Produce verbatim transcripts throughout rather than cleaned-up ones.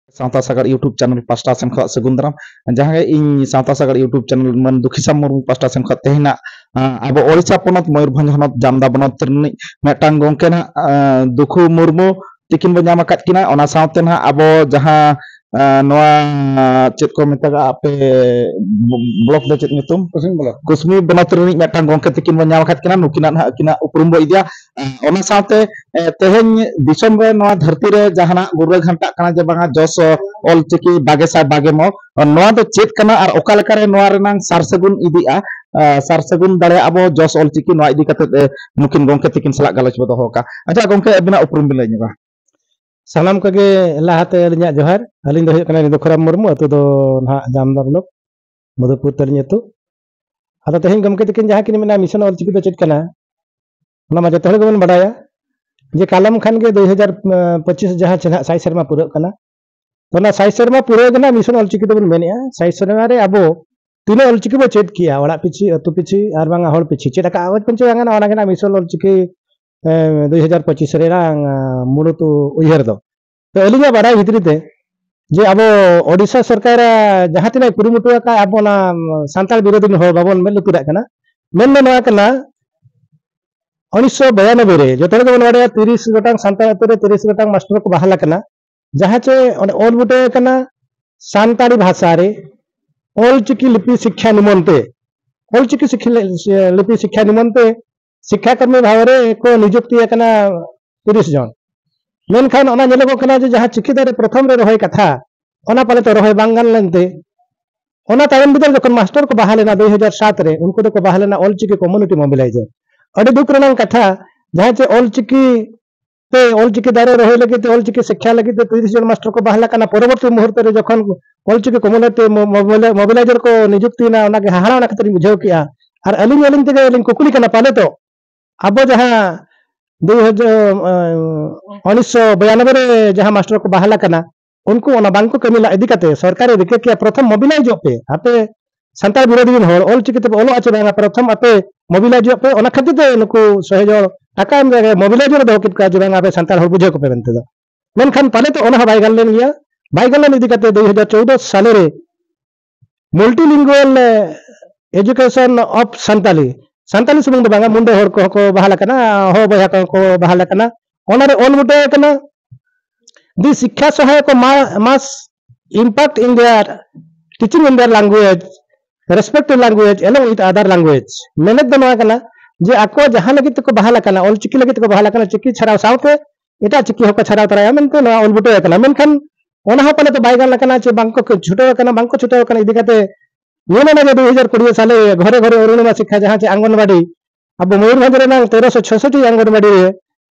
ᱥᱟᱶᱛᱟ ᱥᱟᱜᱟᱲ YouTube channel ᱯᱟᱥᱴᱟ ᱥᱮᱱ ᱠᱷᱚᱱ ᱥᱟᱹᱜᱩᱱ ᱫᱟᱨᱟᱢ᱾ ᱡᱟᱦᱟᱸ ᱜᱮ ᱤᱧ ᱥᱟᱶᱛᱟ ᱥᱟᱜᱟᱲ YouTube ᱪᱮᱱᱮᱞ ᱢᱟᱱ ᱫᱩᱠᱷᱤᱥᱟᱢ ᱢᱩᱨᱢᱩ ᱯᱟᱥᱴᱟ ᱥᱮᱱ ᱠᱷᱚᱱ ᱛᱮᱦᱮᱧᱟᱜ, ᱟᱸ, ᱟᱵᱚ ᱳᱰᱤᱥᱟ ᱯᱚᱱᱚᱛ ᱢᱚᱭᱩᱨᱵᱷᱚᱸᱡᱽ ᱦᱚᱱᱚᱛ ᱡᱟᱢᱫᱟ ᱵᱚᱱᱚᱛ ᱨᱤᱱᱤᱡ ᱢᱤᱫᱴᱟᱝ ᱜᱚᱝᱠᱮ ᱱᱟᱦᱟᱜ, ᱟᱸ, ᱫᱩᱠᱷᱩ ᱢᱩᱨᱢᱩ ᱛᱤᱠᱤᱱ ᱵᱚ ᱧᱟᱢ ᱟᱠᱟᱫ ᱠᱤᱱᱟ᱾ ᱚᱱᱟ ᱥᱟᱶᱛᱮ ᱱᱟᱦᱟᱜ ᱟᱵᱚ ᱡᱟᱦᱟᱸ, ᱟᱸ, ᱱᱚᱣᱟ, ᱟᱸ, ᱪᱮᱫ ᱠᱚ ᱢᱮᱛᱟᱜᱼᱟ ᱟᱯᱮ ᱵᱞᱚᱠ ᱫᱚ ᱪᱮᱫ ᱧᱩᱛᱩᱢ? ᱠᱩᱥᱢᱤ ᱵᱞᱚᱠ᱾ ᱠᱩᱥᱢᱤ ᱵᱚᱱᱚᱛ ᱨᱤᱱᱤᱡ ᱢᱤᱫᱴᱟᱝ ᱜᱚᱝᱠᱮ ᱛᱤᱠᱤᱱ ᱵᱚ ᱧᱟᱢ ᱟᱠᱟᱫ ᱠᱤᱱᱟ᱾ ᱱᱩᱠᱤᱱᱟᱜ ᱱᱟᱦᱟᱜ ᱟᱹᱠᱤᱱᱟᱜ ᱩᱯᱨᱩᱢ ᱵᱚ ᱤᱫᱤᱭᱟ᱾ ᱟᱸ, ᱚᱱᱟ ᱥᱟᱶᱛᱮ, ᱮ, ᱛᱮᱦᱮᱧ ᱫᱤᱥᱚᱢ ᱨᱮ ᱱᱚᱣᱟ ᱫᱷᱟᱹᱨᱛᱤ ᱨᱮ ᱡᱟᱦᱟᱱᱟᱜ ᱜᱩᱨᱨᱟᱹ ᱜᱷᱟᱱᱴᱟᱜ ᱠᱟᱱᱟ ᱡᱮ ᱵᱟᱝᱟ ᱡᱚᱥ ᱚᱞᱪᱤᱠᱤ ᱵᱟᱜᱮ ᱥᱟᱭ ᱵᱟᱜᱮ ᱢᱚ, ᱱᱚᱣᱟ ᱫᱚ ᱪᱮᱫ ᱠᱟᱱᱟ ᱟᱨ ᱚᱠᱟ ᱞᱮᱠᱟᱨᱮ ᱱᱚᱣᱟ ᱨᱮᱱᱟᱝ ᱥᱟᱨ ᱥᱟᱹᱜᱩᱱ ᱤᱫᱤᱜᱼᱟ, ᱟᱸ, ᱥᱟᱨ ᱥᱟᱹᱜᱩᱱ ᱫᱟᱲᱮᱭᱟᱜᱼᱟ ᱵᱚ ᱡᱚᱥ ᱚᱞᱪᱤᱠᱤ, ᱱᱚᱣᱟ ᱤᱫᱤ ᱠᱟᱛᱮ, ᱮ, ᱱᱩᱠᱤᱱ ᱜᱚᱝᱠᱮ ᱛᱤᱠᱤᱱ ᱥᱟᱞᱟᱜ ᱜᱟᱞᱚᱪ ᱵᱚ ᱫᱚᱦᱚ ᱠᱟᱜᱼᱟ᱾ ᱟᱪᱪᱷᱟ ᱜᱚᱝᱠᱮ, ᱟᱹᱵᱤᱱᱟᱜ ᱩᱯᱨᱩᱢ ᱵᱤᱱ ᱞᱟᱹᱭ ᱧᱚᱜᱟ᱾ ᱥᱟᱱᱟᱢ ᱠᱚᱜᱮ ᱞᱟᱦᱟᱛᱮ ᱟᱹᱞᱤᱧᱟᱜ ᱡᱚᱦᱟᱨ᱾ ᱟᱹᱞᱤᱧ ᱫᱚ ᱦᱩᱭᱩᱜ ᱠᱟᱱᱟ ᱱᱤᱫᱩᱠᱷᱩᱨᱟᱢ ᱢᱩᱨᱢᱩ, ᱟᱹᱛᱩ ᱫᱚ ᱱᱟᱦᱟᱜ ᱡᱟᱢᱫᱟ ᱵᱞᱚᱠ, ᱢᱚᱫᱷᱩᱯᱩᱨ ᱛᱟᱹᱞᱤᱧ ᱟᱹᱛᱩ᱾ ᱟᱫᱚ ᱛᱮᱦᱮᱧ ᱜᱚᱢᱠᱮ ᱛᱟᱹᱠᱤᱱ ᱡᱟᱦᱟᱸ ᱠᱤᱱ ᱢᱮᱱᱟ ᱢᱤᱥᱚᱱ ᱚᱞᱪᱤᱠᱤ ᱫᱚ ᱪᱮᱫ ᱠᱟᱱᱟ, ᱚᱱᱟ ᱢᱟ ᱡᱚᱛᱚ ᱦᱚᱲ ᱜᱮᱵᱚᱱ ᱵᱟᱰᱟᱭᱟ ᱡᱮ ᱠᱟᱞᱚᱢ ᱠᱷᱟᱱ ᱜᱮ ᱫᱩᱭ ᱦᱟᱡᱟᱨ ᱯᱚᱸᱪᱤᱥ ᱡᱟᱦᱟᱸ ᱪᱮ ᱱᱟᱦᱟᱜ ᱥᱟᱭ ᱥᱮᱨᱢᱟ ᱯᱩᱨᱟᱹᱜ ᱠᱟᱱᱟ᱾ ᱛᱚ ᱚᱱᱟ ᱥᱟᱭ ᱥᱮᱨᱢᱟ ᱯᱩᱨᱟᱹᱣ ᱜᱮ ᱱᱟᱦᱟᱜ ᱢᱤᱥᱚᱱ ᱚᱞᱪᱤᱠᱤ ᱫᱚᱵᱚᱱ ᱢᱮᱱᱮᱜᱼᱟ᱾ ᱥᱟᱭ ᱥᱮᱨᱢᱟ ᱨᱮ ᱟᱵᱚ ᱛᱤᱱᱟᱹᱜ ᱚᱞᱪᱤᱠᱤ ᱵᱚ ᱪᱮᱫ ᱠᱮᱜᱼᱟ, ᱚᱲᱟᱜ ᱯᱤᱪᱷᱤ, ᱟᱹᱛᱩ ᱯᱤᱪᱷᱤ ᱟᱨ ᱵᱟᱝᱟ ᱦᱚᱲ ᱯᱤᱪᱷᱤ ᱪᱮᱫ ᱟᱠᱟᱫ ᱟᱵᱚ ᱯᱟᱹᱧᱪᱤ ᱵᱟᱝᱟ, ᱚᱱᱟ ᱜᱮ ᱱᱟᱦᱟᱜ ᱢᱤᱥᱚᱱ ᱚᱞᱪᱤᱠᱤ, ᱮ, ᱫᱩᱭ ᱦᱟᱡᱟᱨ ᱯᱚᱸᱪᱤᱥ ᱨᱮᱱᱟᱝ, ᱮ, ᱢᱩᱲᱩᱛ ᱩᱭᱦᱟᱹᱨ ᱫᱚ᱾ ᱛᱚ ᱟᱹᱞᱤᱧᱟᱜ ᱵᱟᱰᱟᱭ ᱵᱷᱤᱛᱨᱤ ᱛᱮ ᱡᱮ ᱟᱵᱚ ᱳᱰᱤᱥᱟ ᱥᱚᱨᱠᱟᱨ ᱡᱟᱦᱟᱸ ᱛᱤᱱᱟᱹᱜ ᱠᱩᱨᱩᱢᱩᱴᱩ ᱟᱠᱟᱫ ᱟᱵᱚ ᱚᱱᱟ ᱥᱟᱱᱛᱟᱲ ᱵᱤᱨᱳᱫᱷᱤ ᱦᱚᱲ ᱵᱟᱵᱚᱱ ᱢᱮᱫ ᱞᱩᱛᱩᱨᱟᱜ ᱠᱟᱱᱟ᱾ ᱢᱮᱱ ᱫᱚ ᱱᱚᱣᱟ ᱠᱟᱱᱟ, ᱩᱱᱤᱥᱥᱚ ᱵᱟᱭᱟᱱᱚᱵᱵᱳᱭ ᱨᱮ ᱡᱚᱛᱚ ᱦᱚᱲ ᱜᱮᱵᱚᱱ ᱵᱟᱰᱟᱭᱟ ᱛᱤᱨᱤᱥ ᱜᱚᱴᱟᱝ ᱥᱟᱱᱛᱟᱲ ᱟᱹᱛᱩ ᱨᱮ ᱛᱤᱨᱤᱥ ᱜᱚᱴᱟᱝ ᱢᱟᱥᱴᱟᱨ ᱠᱚ ᱵᱟᱦᱟᱞ ᱟᱠᱟᱱᱟ᱾ ᱡᱟᱦᱟᱸ ᱪᱮ ᱚᱸᱰᱮ ᱚᱞ ᱵᱩᱴᱟᱹ ᱟᱠᱟᱱᱟ ᱥᱟᱱᱛᱟᱲᱤ ᱵᱷᱟᱥᱟ ᱨᱮ ᱚᱞᱪᱤᱠᱤ ᱞᱤᱯᱤ ᱥᱤᱠᱠᱷᱟ ᱱᱤᱢᱚᱱᱛᱮ, ᱚᱞᱪᱤᱠᱤ ᱥᱤᱠᱠᱷᱟ ᱞᱤᱯᱤ ᱥᱤᱠᱠᱷᱟ ᱱᱤᱢᱚᱱᱛᱮ ᱥᱤᱠᱠᱷᱟ ᱠᱚᱨᱢᱤ ᱵᱷᱟᱵᱽ ᱨᱮ ᱠᱚ ᱱᱤᱡᱩᱠᱛᱤ ᱟᱠᱟᱱᱟ ᱛᱤᱨᱤᱥ ᱡᱚᱱ᱾ ᱢᱮᱱᱠᱷᱟᱱ ᱚᱱᱟ ᱧᱮᱞᱚᱜᱚᱜ ᱠᱟᱱᱟ ᱡᱮ ᱡᱟᱦᱟᱸ ᱪᱤᱠᱤ ᱫᱟᱨᱮ ᱯᱨᱚᱛᱷᱚᱢ ᱨᱮ ᱨᱚᱦᱚᱭ ᱠᱟᱛᱷᱟ, ᱚᱱᱟ ᱯᱟᱞᱮ ᱛᱚ ᱨᱚᱦᱚᱭ ᱵᱟᱝ ᱜᱟᱱ ᱞᱮᱱᱛᱮ, ᱚᱱᱟ ᱛᱟᱭᱚᱢ ᱵᱤᱫᱟᱹᱞ ᱡᱚᱠᱷᱚᱱ ᱢᱟᱥᱴᱟᱨ ᱠᱚ ᱵᱟᱦᱟᱞ ᱮᱱᱟ ᱫᱩᱭ ᱦᱟᱡᱟᱨ ᱥᱟᱛ ᱨᱮ, ᱩᱱᱠᱩ ᱫᱚᱠᱚ ᱵᱟᱦᱟᱞ ᱮᱱᱟ ᱚᱞᱪᱤᱠᱤ ᱠᱚᱢᱩᱱᱤᱴᱤ ᱢᱚᱵᱤᱞᱟᱭᱡᱟᱨ᱾ ᱟᱹᱰᱤ ᱫᱩᱠ ᱨᱮᱱᱟᱜ ᱠᱟᱛᱷᱟ, ᱡᱟᱦᱟᱸ ᱪᱮ ᱚᱞᱪᱤᱠᱤ ᱛᱮ, ᱚᱞᱪᱤᱠᱤ ᱫᱟᱨᱮ ᱨᱚᱦᱚᱭ ᱞᱟᱹᱜᱤᱫ ᱛᱮ, ᱚᱞᱪᱤᱠᱤ ᱥᱤᱠᱠᱷᱟ ᱞᱟᱹᱜᱤᱫ ᱛᱮ ᱛᱤᱨᱤᱥ ᱡᱚᱱ ᱢᱟᱥᱴᱟᱨ ᱠᱚ ᱵᱟᱦᱟᱞ ᱟᱠᱟᱱᱟ, ᱯᱚᱨᱚᱵᱚᱨᱛᱤ ᱢᱩᱦᱩᱨᱛᱚ ᱨᱮ ᱡᱚᱠᱷᱚᱱ ᱚᱞᱪᱤᱠᱤ ᱠᱚᱢᱩᱱᱤᱴᱤ ᱢᱚ-, ᱢᱚᱵᱤᱞᱟ-, ᱢᱚᱵᱤᱞᱟᱭᱡᱟᱨ ᱠᱚ ᱱᱤᱡᱩᱠᱛᱤᱭᱮᱱᱟ, ᱚᱱᱟᱜᱮ ᱦᱟᱦᱟᱲᱟ, ᱚᱱᱟ ᱠᱷᱟᱹᱛᱤᱨ ᱤᱧ ᱵᱩᱡᱷᱟᱹᱣ ᱠᱮᱜᱼᱟ᱾ ᱟᱨ ᱟᱹᱞᱤᱧ, ᱟᱹᱞᱤᱧ ᱛᱮᱜᱮ ᱞᱤᱧ ᱠᱩᱠᱞᱤ ᱠᱟᱱᱟ, ᱯᱟᱞᱮ ᱛᱚ ᱟᱵᱚ ᱡᱟᱦᱟᱸ ᱫᱩᱭ ᱦᱟᱡᱟᱨ, ᱟᱸ, ᱩᱱᱤᱥᱥᱚ ᱵᱤᱨᱟᱱᱚᱵᱵᱳᱭ ᱨᱮ ᱡᱟᱦᱟᱸ ᱢᱟᱥᱴᱟᱨ ᱠᱚ ᱵᱟᱦᱟᱞ ᱟᱠᱟᱱᱟ, ᱩᱱᱠᱩ ᱚᱱᱟ ᱵᱟᱝᱠᱚ ᱠᱟᱹᱢᱤ ᱞᱟᱜ ᱤᱫᱤ ᱠᱟᱛᱮ ᱥᱚᱨᱠᱟᱨᱮ ᱨᱤᱠᱟᱹ ᱠᱮᱜᱼᱟ, ᱯᱨᱚᱛᱷᱚᱢ ᱢᱚᱵᱤᱞᱟᱭᱤᱡᱚᱜ ᱯᱮ, ᱟᱯᱮ ᱥᱟᱱᱛᱟᱲ ᱵᱤᱨᱳᱫᱷᱤ ᱨᱮᱱ ᱦᱚᱲ ᱚᱞᱪᱤᱠᱤ ᱛᱮᱯᱮ ᱚᱞᱚᱜᱼᱟ ᱪᱮ ᱵᱟᱝᱟ, ᱯᱨᱚᱛᱷᱚᱢ ᱟᱯᱮ ᱢᱚᱵᱤᱞᱟᱭᱤᱡᱚᱜ ᱯᱮ᱾ ᱚᱱᱟ ᱠᱷᱟᱹᱛᱤᱨ ᱛᱮ ᱱᱩᱠᱩ ᱥᱚᱦᱮ ᱡᱚᱲ ᱴᱟᱠᱟ ᱮᱢ ᱡᱟᱭᱜᱟ ᱢᱚᱵᱤᱞᱟᱭᱤᱡᱚᱨ ᱮ ᱫᱚᱦᱚ ᱠᱮᱫ ᱠᱚᱣᱟ ᱡᱮ ᱵᱟᱝᱟ, ᱟᱯᱮ ᱥᱟᱱᱛᱟᱲ ᱦᱚᱲ ᱵᱩᱡᱷᱟᱹᱣ ᱠᱚᱯᱮ ᱢᱮᱱᱛᱮ ᱫᱚ᱾ ᱢᱮᱱᱠᱷᱟᱱ ᱯᱟᱞᱮ ᱛᱚ ᱚᱱᱟ ᱦᱚᱸ ᱵᱟᱭ ᱜᱟᱱ ᱞᱮᱱ ᱜᱮᱭᱟ᱾ ᱵᱟᱭ ᱜᱟᱱ ᱞᱮᱱ ᱤᱫᱤ ᱠᱟᱛᱮ ᱫᱩ ᱦᱟᱡᱟᱨ ᱪᱳᱣᱫᱚ ᱥᱟᱞᱮ ᱨᱮ multilingual education of Santali, Santali ᱥᱩᱢᱩᱝ ᱫᱚ ᱵᱟᱝᱟ, ᱢᱩᱱᱰᱟᱹ ᱦᱚᱲ ᱠᱚᱦᱚᱸ ᱠᱚ ᱵᱟᱦᱟᱞ ᱟᱠᱟᱱᱟ, ᱦᱚ ᱵᱚᱭᱦᱟ ᱠᱚᱦᱚᱸ ᱠᱚ ᱵᱟᱦᱟᱞ ᱟᱠᱟᱱᱟ᱾ ᱚᱱᱟᱨᱮ ᱚᱞ ᱵᱩᱴᱟᱹ ᱟᱠᱟᱱᱟ, the ᱥᱤᱠᱠᱷᱟ ᱥᱚᱦᱟᱭᱚᱠ must impact in their teaching in their language, respective language along with other language. ᱢᱮᱱᱮᱫ ᱫᱚ ᱱᱚᱣᱟ ᱠᱟᱱᱟ ᱡᱮ ᱟᱠᱚ ᱡᱟᱦᱟᱸ ᱞᱟᱹᱜᱤᱫ ᱛᱮᱠᱚ ᱵᱟᱦᱟᱞ ᱟᱠᱟᱱᱟ, ᱚᱞᱪᱤᱠᱤ ᱞᱟᱹᱜᱤᱫ ᱛᱮᱠᱚ ᱵᱟᱦᱟᱞ ᱟᱠᱟᱱᱟ, ᱪᱤᱠᱤ ᱪᱷᱟᱨᱟᱣ ᱥᱟᱶᱛᱮ ᱮᱴᱟᱜ ᱪᱤᱠᱤ ᱦᱚᱸᱠᱚ ᱪᱷᱟᱨᱟᱣ ᱛᱚᱨᱟᱭᱟ ᱢᱮᱱᱛᱮ ᱱᱚᱣᱟ ᱚᱞ ᱵᱩᱴᱟᱹ ᱟᱠᱟᱱᱟ᱾ ᱢᱮᱱᱠᱷᱟᱱ ᱚᱱᱟ ᱦᱚᱸ ᱯᱟᱞᱮ ᱫᱚ ᱵᱟᱭ ᱜᱟᱱ ᱟᱠᱟᱱᱟ, ᱪᱮ ᱵᱟᱝᱠᱚ ᱪᱷᱩᱴᱟᱹᱣ ᱟᱠᱟᱱᱟ, ᱵᱟᱝᱠᱚ ᱪᱷᱩᱴᱟᱹᱣ ᱟᱠᱟᱱᱟ ᱤᱫᱤ ᱠᱟᱛᱮ ᱧᱮᱞ ᱮᱱᱟ ᱡᱮ ᱫᱩ ᱦᱟᱡᱟᱨ ᱠᱩᱲᱤ ᱥᱟᱞᱮ ᱜᱷᱚᱨᱮ ᱜᱷᱚᱨᱮ ᱚᱨᱩᱬᱤᱢᱟ ᱥᱤᱠᱠᱷᱟ, ᱡᱟᱦᱟᱸ ᱪᱮ ᱟᱝᱜᱚᱱᱵᱟᱲᱤ, ᱟᱵᱚ ᱢᱚᱭᱩᱨᱵᱷᱚᱸᱡᱽ ᱨᱮᱱᱟᱝ ᱛᱮᱨᱚᱥᱚ ᱪᱷᱚᱥᱚᱴᱤ ᱟᱝᱜᱚᱱᱵᱟᱲᱤ ᱨᱮ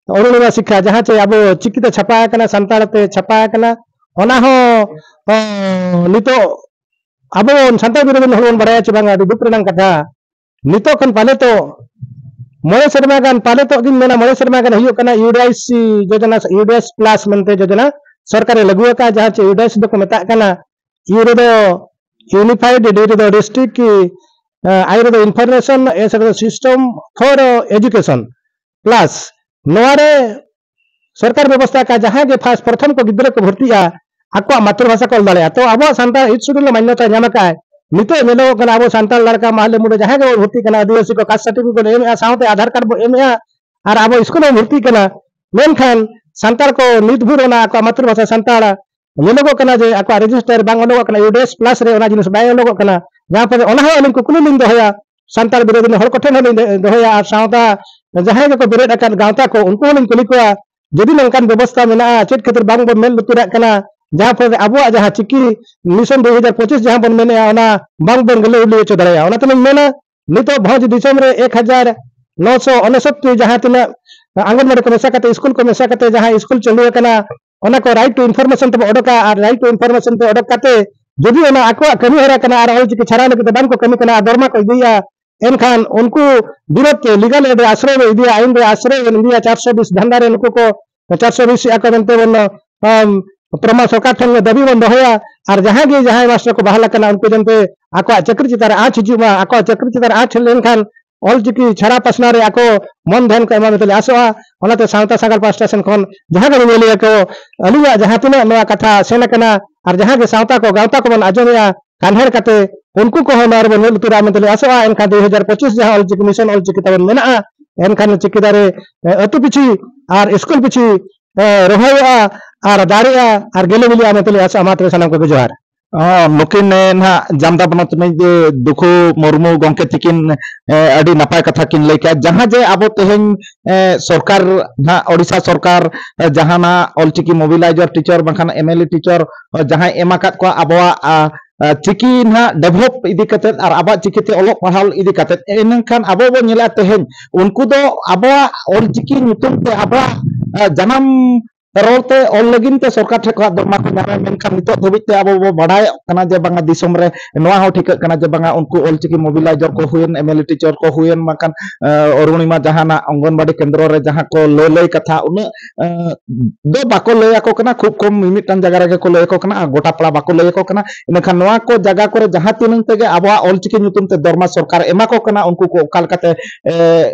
ᱚᱨᱩᱬᱤᱢᱟ ᱥᱤᱠᱠᱷᱟ, ᱡᱟᱦᱟᱸ ᱪᱮ ᱟᱵᱚ ᱪᱤᱠᱤᱛᱮ ᱪᱷᱟᱯᱟ ᱟᱠᱟᱱᱟ, ᱥᱟᱱᱛᱟᱲ ᱛᱮ ᱪᱷᱟᱯᱟ ᱟᱠᱟᱱᱟ, ᱚᱱᱟ ᱦᱚᱸ, ᱚ, ᱱᱤᱛᱚᱜ ᱟᱵᱚ ᱵᱚᱱ ᱥᱟᱱᱛᱟᱲ ᱵᱤᱨᱳᱫᱷᱤ ᱦᱚᱲ ᱵᱚᱱ ᱵᱟᱲᱟᱭᱟ ᱪᱮ ᱵᱟᱝᱟ, ᱟᱹᱰᱤ ᱫᱩᱠ ᱨᱮᱱᱟᱝ ᱠᱟᱛᱷᱟ᱾ ᱱᱤᱛᱚᱜ ᱠᱷᱚᱱ ᱯᱟᱞᱮ ᱛᱚ ᱢᱚᱬᱮ ᱥᱮᱨᱢᱟ ᱜᱟᱱ, ᱯᱟᱞᱮ ᱛᱚ ᱜᱤᱧ ᱢᱮᱱᱟ, ᱢᱚᱬᱮ ᱥᱮᱨᱢᱟ ᱜᱟᱱ ᱦᱩᱭᱩᱜ ᱠᱟᱱᱟ ᱤᱭᱩᱰᱤᱟᱭᱤᱥ ᱡᱳᱡᱚᱱᱟ, ᱤᱭᱩᱰᱤᱟᱭᱤᱥ ᱯᱞᱟᱥ ᱢᱮᱱᱛᱮ ᱡᱳᱡᱚᱱᱟ ᱥᱚᱨᱠᱟᱨᱮ ᱞᱟᱹᱜᱩ ᱟᱠᱟᱫᱼᱟ, ᱡᱟᱦᱟᱸ ᱪᱮ ᱤᱭᱩᱰᱤᱟᱭᱤᱥ ᱫᱚᱠᱚ ᱢᱮᱛᱟᱜ ᱠᱟᱱᱟ, ᱤᱭᱩ ᱨᱮᱫᱚ ᱤᱭᱩᱱᱤᱯᱷᱟᱭᱰ, ᱰᱤ ᱨᱮᱫᱚ ᱰᱤᱥᱴᱨᱤᱠᱴ, ᱟᱭ ᱨᱮᱫᱚ ᱤᱱᱯᱷᱚᱨᱢᱮᱥᱚᱱ, ᱮᱥ ᱨᱮᱫᱚ ᱥᱤᱥᱴᱮᱢ ᱯᱷᱚᱨ ᱮᱡᱩᱠᱮᱥᱚᱱ ᱯᱞᱟᱥ᱾ ᱱᱚᱣᱟ ᱨᱮ ᱥᱚᱨᱠᱟᱨ ᱵᱮᱵᱚᱥᱛᱷᱟ ᱟᱠᱟᱫ, ᱡᱟᱦᱟᱸᱭ ᱜᱮ ᱯᱷᱟᱥᱴ ᱯᱨᱚᱛᱷᱚᱢ ᱠᱚ ᱜᱤᱫᱽᱨᱟᱹ ᱠᱚ ᱵᱷᱚᱨᱛᱤᱜᱼᱟ, ᱟᱠᱚᱣᱟᱜ ᱢᱟᱛᱨᱤᱵᱷᱟᱥᱟ ᱠᱚ ᱚᱞ ᱫᱟᱲᱮᱭᱟᱜᱼᱟ᱾ ᱛᱚ ᱟᱵᱚᱣᱟᱜ ᱥᱟᱱᱛᱟᱲ ᱮᱭᱤᱴ ᱥᱤᱰᱩᱞ ᱨᱮ ᱢᱟᱱᱭᱚᱛᱟ ᱧᱟᱢ ᱟᱠᱟᱫᱼᱟᱭ᱾ ᱱᱤᱛᱚᱜ ᱧᱮᱞᱚᱜᱚᱜ ᱠᱟᱱᱟ ᱟᱵᱚ ᱥᱟᱱᱛᱟᱲ ᱞᱟᱲᱠᱟ ᱢᱟᱦᱞᱮ ᱢᱩᱰᱟᱹ ᱡᱟᱦᱟᱸᱭ ᱜᱮᱵᱚᱱ ᱵᱷᱚᱨᱛᱤᱜ ᱠᱟᱱᱟ, ᱟᱹᱫᱤᱵᱟᱹᱥᱤ ᱠᱚ ᱠᱟᱥᱴ ᱥᱟᱨᱴᱤᱯᱷᱤᱠᱮᱴ ᱵᱚᱱ ᱮᱢᱮᱫᱼᱟ, ᱥᱟᱶᱛᱮ ᱟᱫᱷᱟᱨ ᱠᱟᱨᱰ ᱵᱚᱱ ᱮᱢᱮᱫᱼᱟ, ᱟᱨ ᱟᱵᱚ ᱥᱠᱩᱞ ᱵᱚᱱ ᱵᱷᱚᱨᱛᱤᱜ ᱠᱟᱱᱟ᱾ ᱢᱮᱱᱠᱷᱟᱱ ᱥᱟᱱᱛᱟᱲ ᱠᱚ ᱱᱤᱛ ᱵᱷᱳᱨ ᱚᱱᱟ ᱟᱠᱚᱣᱟᱜ ᱢᱟᱛᱨᱤᱵᱷᱟᱥᱟ ᱥᱟᱱᱛᱟᱲ ᱧᱮᱞᱚᱜᱚᱜ ᱠᱟᱱᱟ ᱡᱮ ᱟᱠᱚᱣᱟᱜ ᱨᱮᱡᱤᱥᱴᱟᱨ ᱵᱟᱝ ᱚᱰᱚᱠᱚᱜ ᱠᱟᱱᱟ, ᱤᱭᱩᱰᱤᱟᱭᱤᱥ ᱯᱞᱟᱥ ᱨᱮ ᱚᱱᱟ ᱡᱤᱱᱤᱥ ᱵᱟᱭ ᱚᱰᱚᱠᱚᱜ ᱠᱟᱱᱟ᱾ ᱡᱟᱦᱟᱸ ᱯᱚᱨᱮ ᱚᱱᱟ ᱦᱚᱸ ᱟᱹᱞᱤᱧ ᱠᱩᱠᱞᱤ ᱞᱤᱧ ᱫᱚᱦᱚᱭᱟ, ᱥᱟᱱᱛᱟᱲ ᱵᱤᱨᱳᱫᱷᱤ ᱦᱚᱲ ᱠᱚᱴᱷᱮᱱ ᱦᱚᱸᱞᱤᱧ ᱫᱚᱦᱚᱭᱟ, ᱟᱨ ᱥᱟᱶᱛᱟ ᱡᱟᱦᱟᱸᱭ ᱜᱮᱠᱚ ᱵᱮᱨᱮᱫ ᱟᱠᱟᱫ ᱜᱟᱶᱛᱟ ᱠᱚ, ᱩᱱᱠᱩ ᱦᱚᱸᱞᱤᱧ ᱠᱩᱞᱤ ᱠᱚᱣᱟ, ᱡᱩᱫᱤ ᱱᱚᱝᱠᱟᱱ ᱵᱮᱵᱚᱥᱛᱷᱟ ᱢᱮᱱᱟᱜᱼᱟ, ᱪᱮᱫ ᱠᱷᱟᱹᱛᱤᱨ ᱵᱟᱝ ᱵᱚᱱ ᱢᱮᱫ ᱞᱩᱛᱩᱨᱟᱜ ᱠᱟᱱᱟ? ᱡᱟᱦᱟᱸ ᱯᱚᱨᱮ ᱟᱵᱚᱣᱟᱜ ᱡᱟᱦᱟᱸ ᱪᱤᱠᱤ ᱢᱤᱥᱚᱱ ᱫᱩ ᱦᱟᱡᱟᱨ ᱯᱚᱸᱪᱤᱥ ᱡᱟᱦᱟᱸ ᱵᱚᱱ ᱢᱮᱱᱮᱫᱼᱟ, ᱚᱱᱟ ᱵᱟᱝ ᱵᱚᱱ ᱜᱟᱹᱞᱟᱹ ᱩᱞᱤ ᱦᱚᱪᱚ ᱫᱟᱲᱮᱭᱟᱜᱼᱟ᱾ ᱚᱱᱟ ᱛᱮᱞᱤᱧ ᱢᱮᱱᱟ, ᱱᱤᱛᱚᱜ ᱵᱷᱚᱸᱡᱽ ᱫᱤᱥᱚᱢ ᱨᱮ ᱮᱠ ᱦᱟᱡᱟᱨ ᱱᱚᱥᱚ ᱩᱱᱩᱥᱚᱛᱛᱤᱨ ᱡᱟᱦᱟᱸ ᱛᱤᱱᱟᱹᱜ ᱟᱝᱜᱚᱱᱵᱟᱲᱤ ᱠᱚ ᱢᱮᱥᱟ ᱠᱟᱛᱮ, ᱥᱠᱩᱞ ᱠᱚ ᱢᱮᱥᱟ ᱠᱟᱛᱮ ᱡᱟᱦᱟᱸ ᱥᱠᱩᱞ ᱪᱟᱹᱞᱩ ᱟᱠᱟᱱᱟ, ᱚᱱᱟ ᱠᱚ ᱨᱟᱭᱤᱴ ᱴᱩ ᱤᱱᱯᱷᱚᱨᱢᱮᱥᱚᱱ ᱛᱮᱵᱚ ᱚᱰᱚᱠᱟ, ᱟᱨ ᱨᱟᱭᱤᱴ ᱴᱩ ᱤᱱᱯᱷᱚᱨᱢᱮᱥᱚᱱ ᱛᱮ ᱚᱰᱚᱠ ᱠᱟᱛᱮ ᱡᱩᱫᱤ ᱚᱱᱟ ᱟᱠᱚᱣᱟᱜ ᱠᱟᱹᱢᱤ ᱦᱚᱨᱟ ᱠᱟᱱᱟ ᱟᱨ ᱚᱞᱪᱤᱠᱤ ᱪᱷᱟᱨᱟᱣ ᱞᱟᱹᱜᱤᱫ ᱛᱮ ᱵᱟᱝ ᱠᱚ ᱠᱟᱹᱢᱤ ᱠᱟᱱᱟ ᱟᱨ ᱫᱚᱨᱢᱟ ᱠᱚ ᱤᱫᱤᱭᱟ, ᱮᱱᱠᱷᱟᱱ ᱩᱱᱠᱩ ᱵᱤᱨᱳᱫᱷ ᱛᱮ ᱞᱤᱜᱟᱞ ᱮᱰ ᱨᱮ ᱟᱥᱨᱚᱭ ᱵᱚ ᱤᱫᱤᱭᱟ, ᱟᱭᱤᱱ ᱨᱮ ᱟᱥᱨᱚᱭ ᱵᱚᱱ ᱤᱫᱤᱭᱟ᱾ ᱪᱟᱨᱥᱚ ᱵᱤᱥ ᱫᱷᱟᱱᱫᱟ ᱨᱮ ᱱᱩᱠᱩ ᱠᱚ ᱪᱟᱨᱥᱚ ᱵᱤᱥ ᱮᱫᱼᱟ ᱠᱚ ᱢᱮᱱᱛᱮ ᱵᱚᱱ, ᱟᱢ, ᱯᱨᱚᱢᱟ ᱥᱚᱨᱠᱟᱨ ᱴᱷᱮᱱ ᱫᱟᱹᱵᱤ ᱵᱚᱱ ᱫᱚᱦᱚᱭᱟ᱾ ᱟᱨ ᱡᱟᱦᱟᱸᱭ ᱜᱮ ᱡᱟᱦᱟᱸᱭ ᱢᱟᱥᱴᱟᱨ ᱠᱚ ᱵᱟᱦᱟᱞ ᱟᱠᱟᱱᱟ, ᱩᱱᱠᱩ ᱡᱮᱱᱛᱮ ᱟᱠᱚᱣᱟᱜ ᱪᱟᱹᱠᱨᱤ ᱪᱮᱛᱟᱱ ᱨᱮ ᱟᱸᱪ ᱦᱤᱡᱩᱜ ᱢᱟ, ᱟᱠᱚᱣᱟᱜ ᱪᱟᱹᱠᱨᱤ ᱪᱮᱛᱟᱱ ᱨᱮ ᱟᱸᱪ ᱦᱮᱡ ᱞᱮᱱᱠᱷᱟᱱ ᱚᱞᱪᱤᱠᱤ ᱪᱷᱟᱨᱟ ᱯᱟᱥᱱᱟᱣ ᱨᱮ ᱟᱠᱚ ᱢᱚᱱ ᱫᱷᱮᱭᱟᱱ ᱠᱚ ᱮᱢᱟ ᱢᱮᱱᱛᱮ ᱞᱮ ᱟᱥᱚᱜᱼᱟ᱾ ᱚᱱᱟᱛᱮ ᱥᱟᱶᱛᱟ ᱥᱟᱜᱟᱲ ᱯᱟᱥᱴᱟ ᱥᱮᱱ ᱠᱷᱚᱱ ᱡᱟᱦᱟᱸ ᱜᱮ ᱧᱮᱧᱮᱞᱤᱭᱟᱹ ᱠᱚ ᱟᱹᱞᱤᱧᱟᱜ ᱡᱟᱦᱟᱸ ᱛᱤᱱᱟᱹᱜ ᱱᱚᱣᱟ ᱠᱟᱛᱷᱟ ᱥᱮᱱ ᱟᱠᱟᱱᱟ ᱟᱨ ᱡᱟᱦᱟᱸ ᱜᱮ ᱥᱟᱶᱛᱟ ᱠᱚ ᱜᱟᱶᱛᱟ ᱠᱚᱵᱚᱱ ᱟᱸᱡᱚᱢᱮᱜᱼᱟ, ᱠᱟᱱᱦᱮᱲ ᱠᱟᱛᱮ ᱩᱱᱠᱩ ᱠᱚᱦᱚᱸ ᱱᱚᱣᱟ ᱨᱮᱵᱚᱱ ᱢᱮᱫ ᱞᱩᱛᱩᱨᱟ ᱢᱮᱱᱛᱮ ᱞᱮ ᱟᱥᱚᱜᱼᱟ᱾ ᱮᱱᱠᱷᱟᱱ ᱫᱩᱭ ᱦᱟᱡᱟᱨ ᱯᱚᱸᱪᱤᱥ ᱡᱟᱦᱟᱸ ᱚᱞᱪᱤᱠᱤ ᱢᱤᱥᱚᱱ ᱚᱞᱪᱤᱠᱤ ᱛᱟᱵᱚᱱ ᱢᱮᱱᱟᱜᱼᱟ, ᱮᱱᱠᱷᱟᱱ ᱪᱤᱠᱤ ᱫᱟᱨᱮ ᱟᱹᱛᱩ ᱯᱤᱪᱷᱤ ᱟᱨ ᱥᱠᱩᱞ ᱯᱤᱪᱷᱤ ᱨᱚᱦᱚᱭᱚᱜᱼᱟ ᱟᱨ ᱫᱟᱨᱮᱜᱼᱟ ᱟᱨ ᱜᱮᱞᱮ ᱵᱤᱞᱤᱜᱼᱟ ᱢᱮᱱᱛᱮ ᱞᱮ ᱟᱥᱚᱜᱼᱟ᱾ ᱢᱟ ᱛᱚᱵᱮ ᱥᱟᱱᱟᱢ ᱠᱚᱜᱮ ᱡᱚᱦᱟᱨ᱾ ᱱᱩᱠᱤᱱ ᱱᱟᱦᱟᱜ ᱡᱟᱢᱫᱟ ᱵᱚᱱᱚᱛ ᱨᱤᱱᱤᱡ ᱫᱩᱠᱷᱩ ᱢᱩᱨᱢᱩ ᱜᱚᱢᱠᱮ ᱛᱤᱠᱤᱱ ᱟᱹᱰᱤ ᱱᱟᱯᱟᱭ ᱠᱟᱛᱷᱟ ᱠᱤᱱ ᱞᱟᱹᱭ ᱠᱮᱜᱼᱟ᱾ ᱡᱟᱦᱟᱸ ᱡᱮ ᱟᱵᱚ ᱛᱮᱦᱮᱧ ᱥᱚᱨᱠᱟᱨ ᱱᱟᱦᱟᱜ ᱳᱰᱤᱥᱟ ᱥᱚᱨᱠᱟᱨ ᱡᱟᱦᱟᱸ ᱱᱟᱦᱟᱜ ᱚᱞᱪᱤᱠᱤ ᱢᱳᱵᱤᱞᱟᱭᱡᱟᱨ ᱴᱤᱪᱟᱨ ᱵᱟᱝᱠᱷᱟᱱ ᱮᱢ ᱮᱞ ᱮ ᱴᱤᱪᱟᱨ ᱡᱟᱦᱟᱸᱭ ᱮᱢ ᱟᱠᱟᱫ ᱠᱚᱣᱟ ᱟᱵᱚᱣᱟᱜ ᱪᱤᱠᱤ ᱱᱟᱦᱟᱜ ᱰᱮᱵᱷᱞᱚᱯ ᱤᱫᱤ ᱠᱟᱛᱮᱫ ᱟᱨ ᱟᱵᱚᱣᱟᱜ ᱪᱤᱠᱤᱛᱮ ᱚᱞᱚᱜ ᱯᱟᱲᱦᱟᱣ ᱤᱫᱤ ᱠᱟᱛᱮᱫ, ᱮᱱᱠᱷᱟᱱ ᱟᱵᱚ ᱵᱚᱱ ᱧᱮᱞᱮᱫᱼᱟ ᱛᱮᱦᱮᱧ ᱩᱱᱠᱩ ᱫᱚ ᱟᱵᱚᱣᱟᱜ ᱚᱞᱪᱤᱠᱤ ᱧᱩᱛᱩᱢ ᱛᱮ ᱟᱵᱚᱣᱟᱜ ᱡᱟᱱᱟᱢ ᱨᱚᱲ ᱛᱮ ᱚᱞ ᱞᱟᱹᱜᱤᱫ ᱛᱮ ᱥᱚᱨᱠᱟᱨ ᱴᱷᱮᱱ ᱠᱷᱚᱱᱟᱜ ᱫᱚᱨᱢᱟ ᱠᱚ ᱧᱟᱢᱟ᱾ ᱢᱮᱱᱠᱷᱟᱱ ᱱᱤᱛᱚᱜ ᱫᱷᱟᱹᱵᱤᱡ ᱛᱮ ᱟᱵᱚ ᱵᱚ ᱵᱟᱲᱟᱭᱚᱜ ᱠᱟᱱᱟ ᱡᱮ ᱵᱟᱝᱟ ᱫᱤᱥᱚᱢ ᱨᱮ ᱱᱚᱣᱟ ᱦᱚᱸ ᱴᱷᱤᱠᱟᱹᱜ ᱠᱟᱱᱟ ᱡᱮ ᱵᱟᱝᱟ ᱩᱱᱠᱩ ᱚᱞᱪᱤᱠᱤ ᱢᱳᱵᱤᱞᱟᱭᱡᱟᱨ ᱠᱚ ᱦᱩᱭᱮᱱ, ᱮᱢ ᱮᱞ ᱮ ᱴᱤᱪᱟᱨ ᱠᱚ ᱦᱩᱭᱮᱱ, ᱵᱟᱝᱠᱷᱟᱱ ᱚᱨᱩᱬᱤᱢᱟ ᱡᱟᱦᱟᱱᱟᱜ ᱚᱝᱜᱚᱱᱵᱟᱲᱤ ᱠᱮᱱᱫᱨᱚ ᱨᱮ ᱡᱟᱦᱟᱸ ᱠᱚ ᱞᱟᱹᱞᱟᱹᱭ ᱠᱟᱛᱷᱟ ᱩᱱᱟᱹᱜ ᱫᱚ ᱵᱟᱠᱚ ᱞᱟᱹᱭ ᱟᱠᱚ ᱠᱟᱱᱟ, ᱠᱷᱩᱵ ᱠᱚᱢ ᱢᱤᱢᱤᱫᱴᱟᱝ ᱡᱟᱭᱜᱟ ᱨᱮᱜᱮ ᱠᱚ ᱞᱟᱹᱭ ᱟᱠᱚ ᱠᱟᱱᱟ ᱟᱨ ᱜᱚᱴᱟ ᱯᱟᱲᱟ ᱵᱟᱠᱚ ᱞᱟᱹᱭ ᱟᱠᱚ ᱠᱟᱱᱟ᱾ ᱤᱱᱟᱹᱠᱷᱟᱱ ᱱᱚᱣᱟ ᱠᱚ ᱡᱟᱭᱜᱟ ᱠᱚᱨᱮ ᱡᱟᱦᱟᱸ ᱛᱤᱱᱟᱹᱝ ᱛᱮᱜᱮ ᱟᱵᱚᱣᱟᱜ ᱚᱞᱪᱤᱠᱤ ᱧᱩᱛᱩᱢ ᱛᱮ ᱫᱚᱨᱢᱟ ᱥᱚᱨᱠᱟᱨ ᱮᱢᱟ ᱠᱚ ᱠᱟᱱᱟ, ᱩᱱᱠᱩ ᱠᱚ ᱚᱠᱟ ᱞᱮᱠᱟᱛᱮ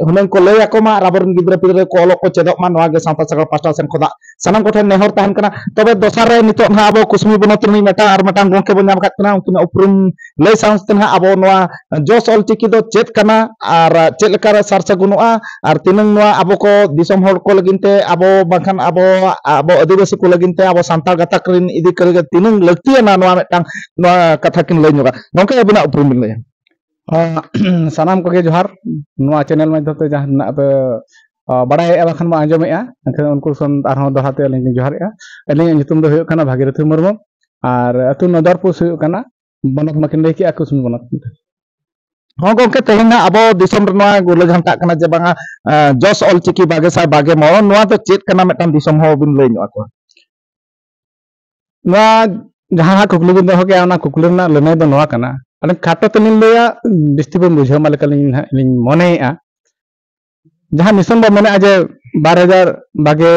ᱦᱩᱱᱟᱹᱝ ᱠᱚ ᱞᱟᱹᱭ ᱟᱠᱚ ᱢᱟ ᱟᱨ ᱟᱵᱚᱨᱮᱱ ᱜᱤᱫᱽᱨᱟᱹ ᱯᱤᱫᱽᱨᱟᱹ ᱠᱚ ᱚᱞᱚᱜ ᱠᱚ ᱪᱮᱫᱚᱜ ᱢᱟ, ᱱᱚᱣᱟ ᱜᱮ ᱥᱟᱶᱛᱟ ᱥᱟᱜᱟᱲ ᱯᱟᱦᱴᱟ ᱥᱮᱱ ᱠᱷᱚᱱᱟᱜ ᱥᱟᱱᱟᱢ ᱠᱚᱴᱷᱮᱱ ᱱᱮᱦᱚᱨ ᱛᱟᱦᱮᱱ ᱠᱟᱱᱟ᱾ ᱛᱚᱵᱮ ᱫᱚᱥᱟᱨ ᱨᱮ ᱱᱤᱛᱚᱜ ᱱᱟᱦᱟᱜ ᱟᱵᱚ ᱠᱩᱥᱢᱤ ᱵᱚᱱᱚᱛ ᱨᱤᱱᱤᱡ ᱢᱤᱫᱴᱟᱝ ᱟᱨ ᱢᱤᱫᱴᱟᱝ ᱜᱚᱢᱠᱮ ᱵᱚᱱ ᱧᱟᱢ ᱟᱠᱟᱫ ᱠᱤᱱᱟ, ᱩᱱᱠᱤᱱᱟᱜ ᱩᱯᱨᱩᱢ ᱞᱟᱹᱭ ᱥᱟᱶᱛᱮ ᱱᱟᱦᱟᱜ ᱟᱵᱚ ᱱᱚᱣᱟ ᱡᱚᱥ ᱚᱞᱪᱤᱠᱤ ᱫᱚ ᱪᱮᱫ ᱠᱟᱱᱟ ᱟᱨ ᱪᱮᱫ ᱞᱮᱠᱟᱨᱮ ᱥᱟᱨ ᱥᱟᱹᱜᱩᱱᱚᱜᱼᱟ ᱟᱨ ᱛᱤᱱᱟᱹᱝ ᱱᱚᱣᱟ ᱟᱵᱚ ᱠᱚ ᱫᱤᱥᱚᱢ ᱦᱚᱲ ᱠᱚ ᱞᱟᱹᱜᱤᱫ ᱛᱮ ᱟᱵᱚ ᱵᱟᱝᱠᱷᱟᱱ ᱟᱵᱚ, ᱟᱵᱚ ᱟᱹᱫᱤᱵᱟᱹᱥᱤ ᱠᱚ ᱞᱟᱹᱜᱤᱫ ᱛᱮ ᱟᱵᱚ ᱥᱟᱱᱛᱟᱲ ᱜᱟᱛᱟᱠ ᱨᱤᱱ ᱤᱫᱤ ᱠᱟᱛᱮ ᱛᱤᱱᱟᱹᱝ ᱞᱟᱹᱠᱛᱤᱭᱟᱱᱟ ᱱᱚᱣᱟ ᱢᱤᱫᱴᱟᱝ, ᱱᱚᱣᱟ ᱠᱟᱛᱷᱟ ᱠᱤᱱ ᱞᱟᱹᱭ ᱧᱚᱜᱟ᱾ ᱜᱚᱢᱠᱮ, ᱟᱹᱵᱤᱱᱟᱜ ᱩᱯᱨᱩᱢ ᱵᱤᱱ ᱞᱟᱹᱭᱟ᱾ ᱥᱟᱱᱟᱢ ᱠᱚᱜᱮ ᱡᱚᱦᱟᱨ᱾ ᱱᱚᱣᱟ ᱪᱮᱱᱮᱞ ᱢᱟᱫᱽᱫᱷᱚᱢ ᱛᱮ ᱡᱟᱦᱟᱸ ᱛᱤᱱᱟᱹᱜ ᱯᱮ ᱵᱟᱲᱟᱭᱮᱫᱼᱟ ᱵᱟᱠᱷᱟᱱ ᱵᱚ ᱟᱸᱡᱚᱢᱮᱫᱼᱟ, ᱮᱱᱠᱷᱟᱱ ᱩᱱᱠᱩ ᱥᱚᱱ ᱟᱨᱦᱚᱸ ᱫᱚᱦᱲᱟ ᱛᱮ ᱟᱹᱞᱤᱧ ᱞᱤᱧ ᱡᱚᱦᱟᱨᱮᱫᱼᱟ᱾ ᱟᱹᱞᱤᱧᱟᱜ ᱧᱩᱛᱩᱢ ᱫᱚ ᱦᱩᱭᱩᱜ ᱠᱟᱱᱟ ᱵᱷᱟᱜᱤᱨᱚᱛᱷᱤ ᱢᱩᱨᱢᱩ ᱟᱨ ᱟᱹᱛᱩ ᱱᱚᱫᱚᱨᱯᱩᱨ ᱦᱩᱭᱩᱜ ᱠᱟᱱᱟ, ᱵᱚᱱᱚᱛ ᱢᱟᱠᱤᱱ ᱞᱟᱹᱭ ᱠᱮᱜᱼᱟ ᱠᱩᱥᱢᱤ ᱵᱚᱱᱚᱛ᱾ ᱦᱚᱸ ᱜᱚᱢᱠᱮ, ᱛᱮᱦᱮᱧ ᱱᱟᱜ ᱟᱵᱚ ᱫᱤᱥᱚᱢ ᱨᱮ ᱱᱚᱣᱟ ᱜᱩᱨᱞᱟᱹ ᱡᱷᱟᱱᱴᱟᱜ ᱠᱟᱱᱟ ᱡᱮ ᱵᱟᱝᱟ ᱡᱚᱥ ᱚᱞᱪᱤᱠᱤ ᱵᱟᱜᱮ ᱥᱟᱭ ᱵᱟᱜᱮ ᱢᱚᱬ, ᱱᱚᱣᱟ ᱫᱚ ᱪᱮᱫ ᱠᱟᱱᱟ ᱢᱤᱫᱴᱟᱝ ᱫᱤᱥᱚᱢ ᱦᱚᱲ ᱵᱤᱱ ᱞᱟᱹᱭ ᱧᱚᱜ ᱟᱠᱚᱣᱟ? ᱱᱚᱣᱟ ᱡᱟᱦᱟᱸ ᱦᱟᱸᱜ ᱠᱩᱠᱞᱤ ᱵᱤᱱ ᱫᱚᱦᱚ ᱠᱮᱜᱼᱟ, ᱚᱱᱟ ᱠᱩᱠᱞᱤ ᱨᱮᱱᱟᱜ ᱞᱟᱹᱱᱟᱹᱭ ᱫᱚ ᱱᱚᱣᱟ ᱠᱟᱱᱟ᱾ ᱟᱹᱞᱤᱧ ᱠᱷᱟᱴᱚ ᱛᱮᱞᱤᱧ ᱞᱟᱹᱭᱟ, ᱵᱤᱥᱛᱤ ᱵᱚᱱ ᱵᱩᱡᱷᱟᱹᱣ ᱢᱟ ᱞᱮᱠᱟᱞᱤᱧ ᱦᱟᱸᱜ ᱞᱤᱧ ᱢᱚᱱᱮᱭᱮᱫᱼᱟ᱾ ᱡᱟᱦᱟᱸ ᱢᱤᱥᱚᱱ ᱵᱚᱱ ᱢᱮᱱᱮᱫᱼᱟ ᱡᱮ ᱵᱟᱨ ᱦᱟᱡᱟᱨ ᱵᱟᱜᱮ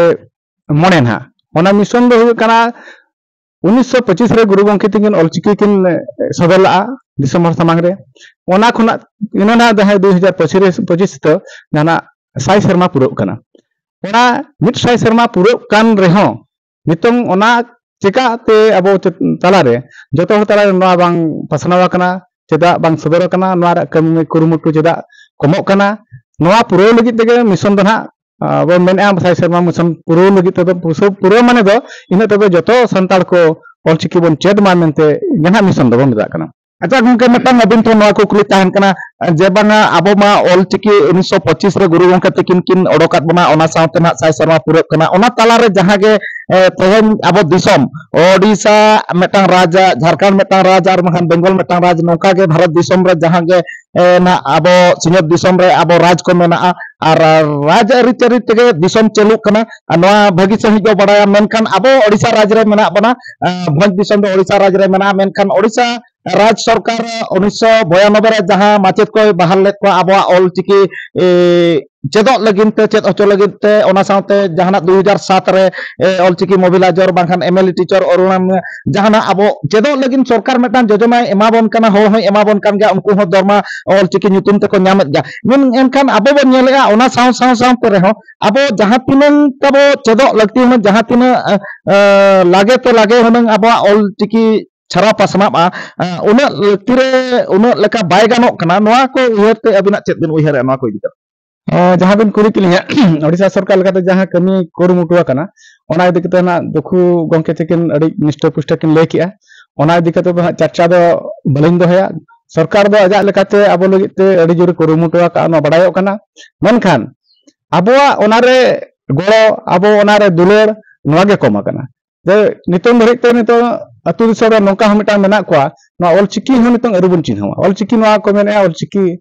ᱢᱚᱬᱮ ᱱᱟᱦᱟᱜ, ᱚᱱᱟ ᱢᱤᱥᱚᱱ ᱫᱚ ᱦᱩᱭᱩᱜ ᱠᱟᱱᱟ ᱩᱱᱤᱥᱥᱚ ᱯᱚᱸᱪᱤᱥ ᱨᱮ ᱜᱩᱨᱩ ᱜᱚᱢᱠᱮ ᱛᱤᱠᱤᱱ ᱚᱞᱪᱤᱠᱤ ᱠᱤᱱ ᱥᱚᱫᱚᱨ ᱞᱟᱜᱼᱟ᱾ ᱫᱤᱥᱚᱢ ᱦᱚᱲ ᱥᱟᱢᱟᱝ ᱨᱮ᱾ ᱚᱱᱟ ᱠᱷᱚᱱᱟᱜ ᱤᱱᱟᱹ ᱱᱟᱜ ᱡᱟᱦᱟᱸᱭ ᱫᱩᱭ ᱦᱟᱡᱟᱨ ᱯᱚᱸᱪᱤᱥ ᱛᱮ ᱡᱟᱦᱟᱸᱱᱟᱜ ᱥᱟᱭ ᱥᱮᱨᱢᱟ ᱯᱩᱨᱟᱹᱜ ᱠᱟᱱᱟ, ᱚᱱᱟ ᱢᱤᱫ ᱥᱟᱭ ᱥᱮᱨᱢᱟ ᱯᱩᱨᱟᱹᱜ ᱠᱟᱱ ᱨᱮᱦᱚᱸ ᱱᱤᱛᱚᱝ ᱚᱱᱟ ᱪᱮᱠᱟᱛᱮ ᱟᱵᱚ ᱪᱮ-, ᱛᱟᱞᱟᱨᱮ, ᱡᱚᱛᱚ ᱦᱚᱲ ᱛᱟᱞᱟᱨᱮ ᱱᱚᱣᱟ ᱵᱟᱝ ᱯᱟᱥᱱᱟᱣ ᱟᱠᱟᱱᱟ, ᱪᱮᱫᱟᱜ ᱵᱟᱝ ᱥᱚᱫᱚᱨ ᱟᱠᱟᱱᱟ, ᱱᱚᱣᱟ ᱨᱮᱭᱟᱜ ᱠᱟᱹᱢᱤ ᱠᱩᱨᱩᱢᱩᱴᱩ ᱪᱮᱫᱟᱜ ᱠᱚᱢᱚᱜ ᱠᱟᱱᱟ? ᱱᱚᱣᱟ ᱯᱩᱨᱟᱹᱣ ᱞᱟᱹᱜᱤᱫ ᱛᱮᱜᱮ ᱢᱤᱥᱚᱱ ᱫᱚ ᱱᱟᱦᱟᱜ, ᱟᱸ, ᱵᱚᱱ ᱢᱮᱱᱮᱫᱼᱟ ᱥᱟᱭ ᱥᱮᱨᱢᱟ ᱢᱤᱥᱚᱱ ᱯᱩᱨᱟᱹᱣ ᱞᱟᱹᱜᱤᱫ ᱛᱮᱫᱚ, ᱯᱩᱥᱟᱹ-, ᱯᱩᱨᱟᱹᱣ ᱢᱟᱱᱮ ᱫᱚ ᱤᱱᱟᱹᱜ ᱛᱮᱫᱚ ᱡᱚᱛᱚ ᱥᱟᱱᱛᱟᱲ ᱠᱚ ᱚᱞᱪᱤᱠᱤ ᱵᱚᱱ ᱪᱮᱫ ᱢᱟ ᱢᱮᱱᱛᱮ ᱜᱮ ᱱᱟᱦᱟᱜ ᱢᱤᱥᱚᱱ ᱫᱚᱵᱚᱱ ᱢᱮᱛᱟᱜ ᱠᱟᱱᱟ᱾ ᱟᱪᱪᱷᱟ ᱜᱚᱝᱠᱮ, ᱢᱤᱫᱴᱟᱝ ᱟᱹᱵᱤᱱ ᱴᱷᱮᱱ ᱱᱚᱣᱟ ᱠᱩᱠᱞᱤ ᱛᱟᱦᱮᱱ ᱠᱟᱱᱟ, ᱡᱮ ᱵᱟᱝᱟ ᱟᱵᱚ ᱢᱟ ᱚᱞᱪᱤᱠᱤ ᱩᱱᱤᱥᱥᱚ ᱯᱚᱸᱪᱤᱥ ᱨᱮ ᱜᱩᱨᱩ ᱜᱚᱢᱠᱮ ᱛᱟᱹᱠᱤᱱ ᱠᱤᱱ ᱚᱰᱚᱠᱟᱫ ᱵᱚᱱᱟ, ᱚᱱᱟ ᱥᱟᱶᱛᱮ ᱱᱟᱦᱟᱜ ᱥᱟᱭ ᱥᱮᱨᱢᱟ ᱯᱩᱨᱟᱹᱜ ᱠᱟᱱᱟ, ᱚᱱᱟ ᱛᱟᱞᱟᱨᱮ ᱡᱟᱦᱟᱸ ᱜᱮ, ᱮ, ᱛᱮᱦᱮᱧ ᱟᱵᱚ ᱫᱤᱥᱚᱢ, ᱳᱰᱤᱥᱟ ᱢᱤᱫᱴᱟᱝ ᱨᱟᱡᱽ, ᱡᱷᱟᱲᱠᱷᱚᱸᱰ ᱢᱤᱫᱴᱟᱝ ᱨᱟᱡᱽ, ᱟᱨ ᱵᱟᱝᱠᱷᱟᱱ ᱵᱮᱝᱜᱚᱞ ᱢᱤᱫᱴᱟᱝ ᱨᱟᱡᱽ, ᱱᱚᱝᱠᱟ ᱜᱮ ᱵᱷᱟᱨᱚᱛ ᱫᱤᱥᱚᱢ ᱨᱮ ᱡᱟᱦᱟᱸ ᱜᱮ, ᱮ, ᱱᱟᱜ ᱟᱵᱚ ᱥᱤᱧᱚᱛ ᱫᱤᱥᱚᱢ ᱨᱮ ᱟᱵᱚ ᱨᱟᱡᱽ ᱠᱚ ᱢᱮᱱᱟᱜᱼᱟ, ᱟᱨ ᱨᱟᱡᱽ ᱟᱹᱨᱤᱪᱟᱹᱞᱤ ᱛᱮᱜᱮ ᱫᱤᱥᱚᱢ ᱪᱟᱹᱞᱩᱜ ᱠᱟᱱᱟ, ᱟᱨ ᱱᱚᱣᱟ ᱵᱷᱟᱹᱜᱤ ᱥᱟᱺᱦᱤᱡ ᱵᱚ ᱵᱟᱲᱟᱭᱟ᱾ ᱢᱮᱱᱠᱷᱟᱱ ᱟᱵᱚ ᱳᱰᱤᱥᱟ ᱨᱟᱡᱽ ᱨᱮ ᱢᱮᱱᱟᱜ ᱵᱚᱱᱟ, ᱮ, ᱵᱷᱚᱸᱡᱽ ᱫᱤᱥᱚᱢ ᱫᱚ ᱳᱰᱤᱥᱟ ᱨᱟᱡᱽ ᱨᱮ ᱢᱮᱱᱟᱜᱼᱟ, ᱢᱮᱱᱠᱷᱟᱱ ᱳᱰᱤᱥᱟ ᱨᱟᱡᱽ ᱥᱚᱨᱠᱟᱨ ᱩᱱᱤᱥᱥᱚ ᱵᱚᱭᱟᱱᱚᱵᱵᱳᱭ ᱨᱮ ᱡᱟᱦᱟᱸ ᱢᱟᱪᱮᱫ ᱠᱚᱭ ᱵᱟᱦᱟᱞ ᱞᱮᱫ ᱠᱚᱣᱟ ᱟᱵᱚᱣᱟᱜ ᱚᱞᱪᱤᱠᱤ, ᱮ, ᱪᱮᱫᱚᱜ ᱞᱟᱹᱜᱤᱫ ᱛᱮ, ᱪᱮᱫ ᱦᱚᱪᱚ ᱞᱟᱹᱜᱤᱫ ᱛᱮ, ᱚᱱᱟ ᱥᱟᱶᱛᱮ ᱡᱟᱦᱟᱱᱟᱜ ᱫᱩ ᱦᱟᱡᱟᱨ ᱥᱟᱛ ᱨᱮ, ᱮ, ᱚᱞᱪᱤᱠᱤ ᱢᱚᱵᱤᱞᱟᱭᱡᱚᱨ ᱵᱟᱝᱠᱷᱟᱱ ᱮᱢ ᱮᱞ ᱮ ᱴᱤᱪᱟᱨ ᱚᱨᱩᱬᱟᱢ ᱡᱟᱦᱟᱱᱟᱜ ᱟᱵᱚ ᱪᱮᱫᱚᱜ ᱞᱟᱹᱜᱤᱫ ᱥᱚᱨᱠᱟᱨ ᱢᱤᱫᱴᱟᱝ ᱡᱳᱡᱚᱱᱟᱭ ᱮᱢᱟ ᱵᱚᱱ ᱠᱟᱱᱟ, ᱦᱚᱲ ᱦᱚᱸᱭ ᱮᱢᱟ ᱵᱚᱱ ᱠᱟᱱ ᱜᱮᱭᱟ, ᱩᱱᱠᱩ ᱦᱚᱸ ᱫᱚᱨᱢᱟ ᱚᱞᱪᱤᱠᱤ ᱧᱩᱛᱩᱢ ᱛᱮᱠᱚ ᱧᱟᱢᱮᱫ ᱜᱮᱭᱟ᱾ ᱢᱮᱱ-, ᱮᱱᱠᱷᱟᱱ ᱟᱵᱚ ᱵᱚᱱ ᱧᱮᱞᱮᱫᱼᱟ, ᱚᱱᱟ ᱥᱟᱶ ᱥᱟᱶ ᱥᱟᱶᱛᱮ ᱨᱮᱦᱚᱸ ᱟᱵᱚ ᱡᱟᱦᱟᱸ ᱛᱤᱱᱟᱹᱝ ᱛᱟᱵᱚ ᱪᱮᱫᱚᱜ ᱞᱟᱹᱠᱛᱤ, ᱦᱩᱱᱟᱹᱝ ᱡᱟᱦᱟᱸ ᱛᱤᱱᱟᱹᱜ, ᱮ, ᱮ, ᱞᱟᱜᱮ ᱛᱮ ᱞᱟᱜᱮ ᱦᱩᱱᱟᱹᱝ ᱟᱵᱚᱣᱟᱜ ᱚᱞᱪᱤᱠᱤ ᱪᱷᱟᱨᱟᱣ ᱯᱟᱥᱱᱟᱜᱼᱟ, ᱮ, ᱩᱱᱟᱹᱜ ᱞᱟᱹᱠᱛᱤ ᱨᱮ ᱩᱱᱟᱹᱜ ᱞᱮᱠᱟ ᱵᱟᱭ ᱜᱟᱱᱚᱜ ᱠᱟᱱᱟ᱾ ᱱᱚᱣᱟ ᱠᱚ ᱩᱭᱦᱟᱹᱨ ᱛᱮ ᱟᱹᱵᱤᱱᱟᱜ ᱪᱮᱫ ᱵᱤᱱ ᱩᱭᱦᱟᱹᱨᱮᱫᱼᱟ ᱱᱚᱣᱟ ᱠᱚ ᱤᱫᱤ ᱠᱟᱛᱮ? ᱮ, ᱡᱟᱦᱟᱸ ᱵᱤᱱ ᱠᱩᱞᱤ ᱠᱮᱫ ᱞᱤᱧᱟ, ᱳᱰᱤᱥᱟ ᱥᱚᱨᱠᱟᱨ ᱞᱮᱠᱟᱛᱮ ᱡᱟᱦᱟᱸ ᱠᱟᱹᱢᱤ ᱠᱩᱨᱩᱢᱩᱴᱩ ᱟᱠᱟᱱᱟ, ᱚᱱᱟ ᱤᱫᱤ ᱠᱟᱛᱮ ᱱᱟᱜ ᱫᱩᱠᱷᱩ ᱜᱚᱢᱠᱮ ᱛᱟᱹᱠᱤᱱ ᱟᱹᱰᱤ ᱱᱤᱥᱴᱟᱹ ᱯᱩᱥᱴᱟᱹ ᱠᱤᱱ ᱞᱟᱹᱭ ᱠᱮᱜᱼᱟ᱾ ᱚᱱᱟ ᱤᱫᱤ ᱠᱟᱛᱮ ᱫᱚ ᱦᱟᱸᱜ ᱪᱟᱨᱪᱟ ᱫᱚ ᱵᱟᱹᱞᱤᱧ ᱫᱚᱦᱚᱭᱟ᱾ ᱥᱚᱨᱠᱟᱨ ᱫᱚ ᱟᱡᱟᱜ ᱞᱮᱠᱟᱛᱮ ᱟᱵᱚ ᱞᱟᱹᱜᱤᱫ ᱛᱮ ᱟᱹᱰᱤ ᱡᱳᱨᱮ ᱠᱩᱨᱩᱢᱩᱴᱩ ᱟᱠᱟᱫᱼᱟ, ᱱᱚᱣᱟ ᱵᱟᱲᱟᱭᱚᱜ ᱠᱟᱱᱟ᱾ ᱢᱮᱱᱠᱷᱟᱱ ᱟᱵᱚᱣᱟᱜ ᱚᱱᱟᱨᱮ ᱜᱚᱲᱚ, ᱟᱵᱚ ᱚᱱᱟᱨᱮ ᱫᱩᱞᱟᱹᱲ, ᱱᱚᱣᱟ ᱜᱮ ᱠᱚᱢ ᱟᱠᱟᱱᱟ᱾ ᱡᱮ ᱱᱤᱛᱚᱝ ᱫᱷᱟᱹᱨᱤᱡ ᱛᱮ ᱱᱤᱛᱚᱝ ᱟᱹᱛᱩ ᱫᱤᱥᱚᱢ ᱨᱮ ᱱᱚᱝᱠᱟ ᱦᱚᱸ ᱢᱤᱫᱴᱟᱝ ᱢᱮᱱᱟᱜ ᱠᱚᱣᱟ, ᱱᱚᱣᱟ ᱚᱞᱪᱤᱠᱤ ᱦᱚᱸ ᱱᱤᱛᱚᱝ ᱟᱹᱣᱨᱤ ᱵᱚᱱ ᱪᱤᱱᱦᱟᱹᱣᱟ᱾ ᱚᱞᱪᱤᱠᱤ ᱱᱚᱣᱟ ᱠᱚ ᱢᱮᱱᱮᱫᱼᱟ, ᱚᱞᱪᱤᱠᱤ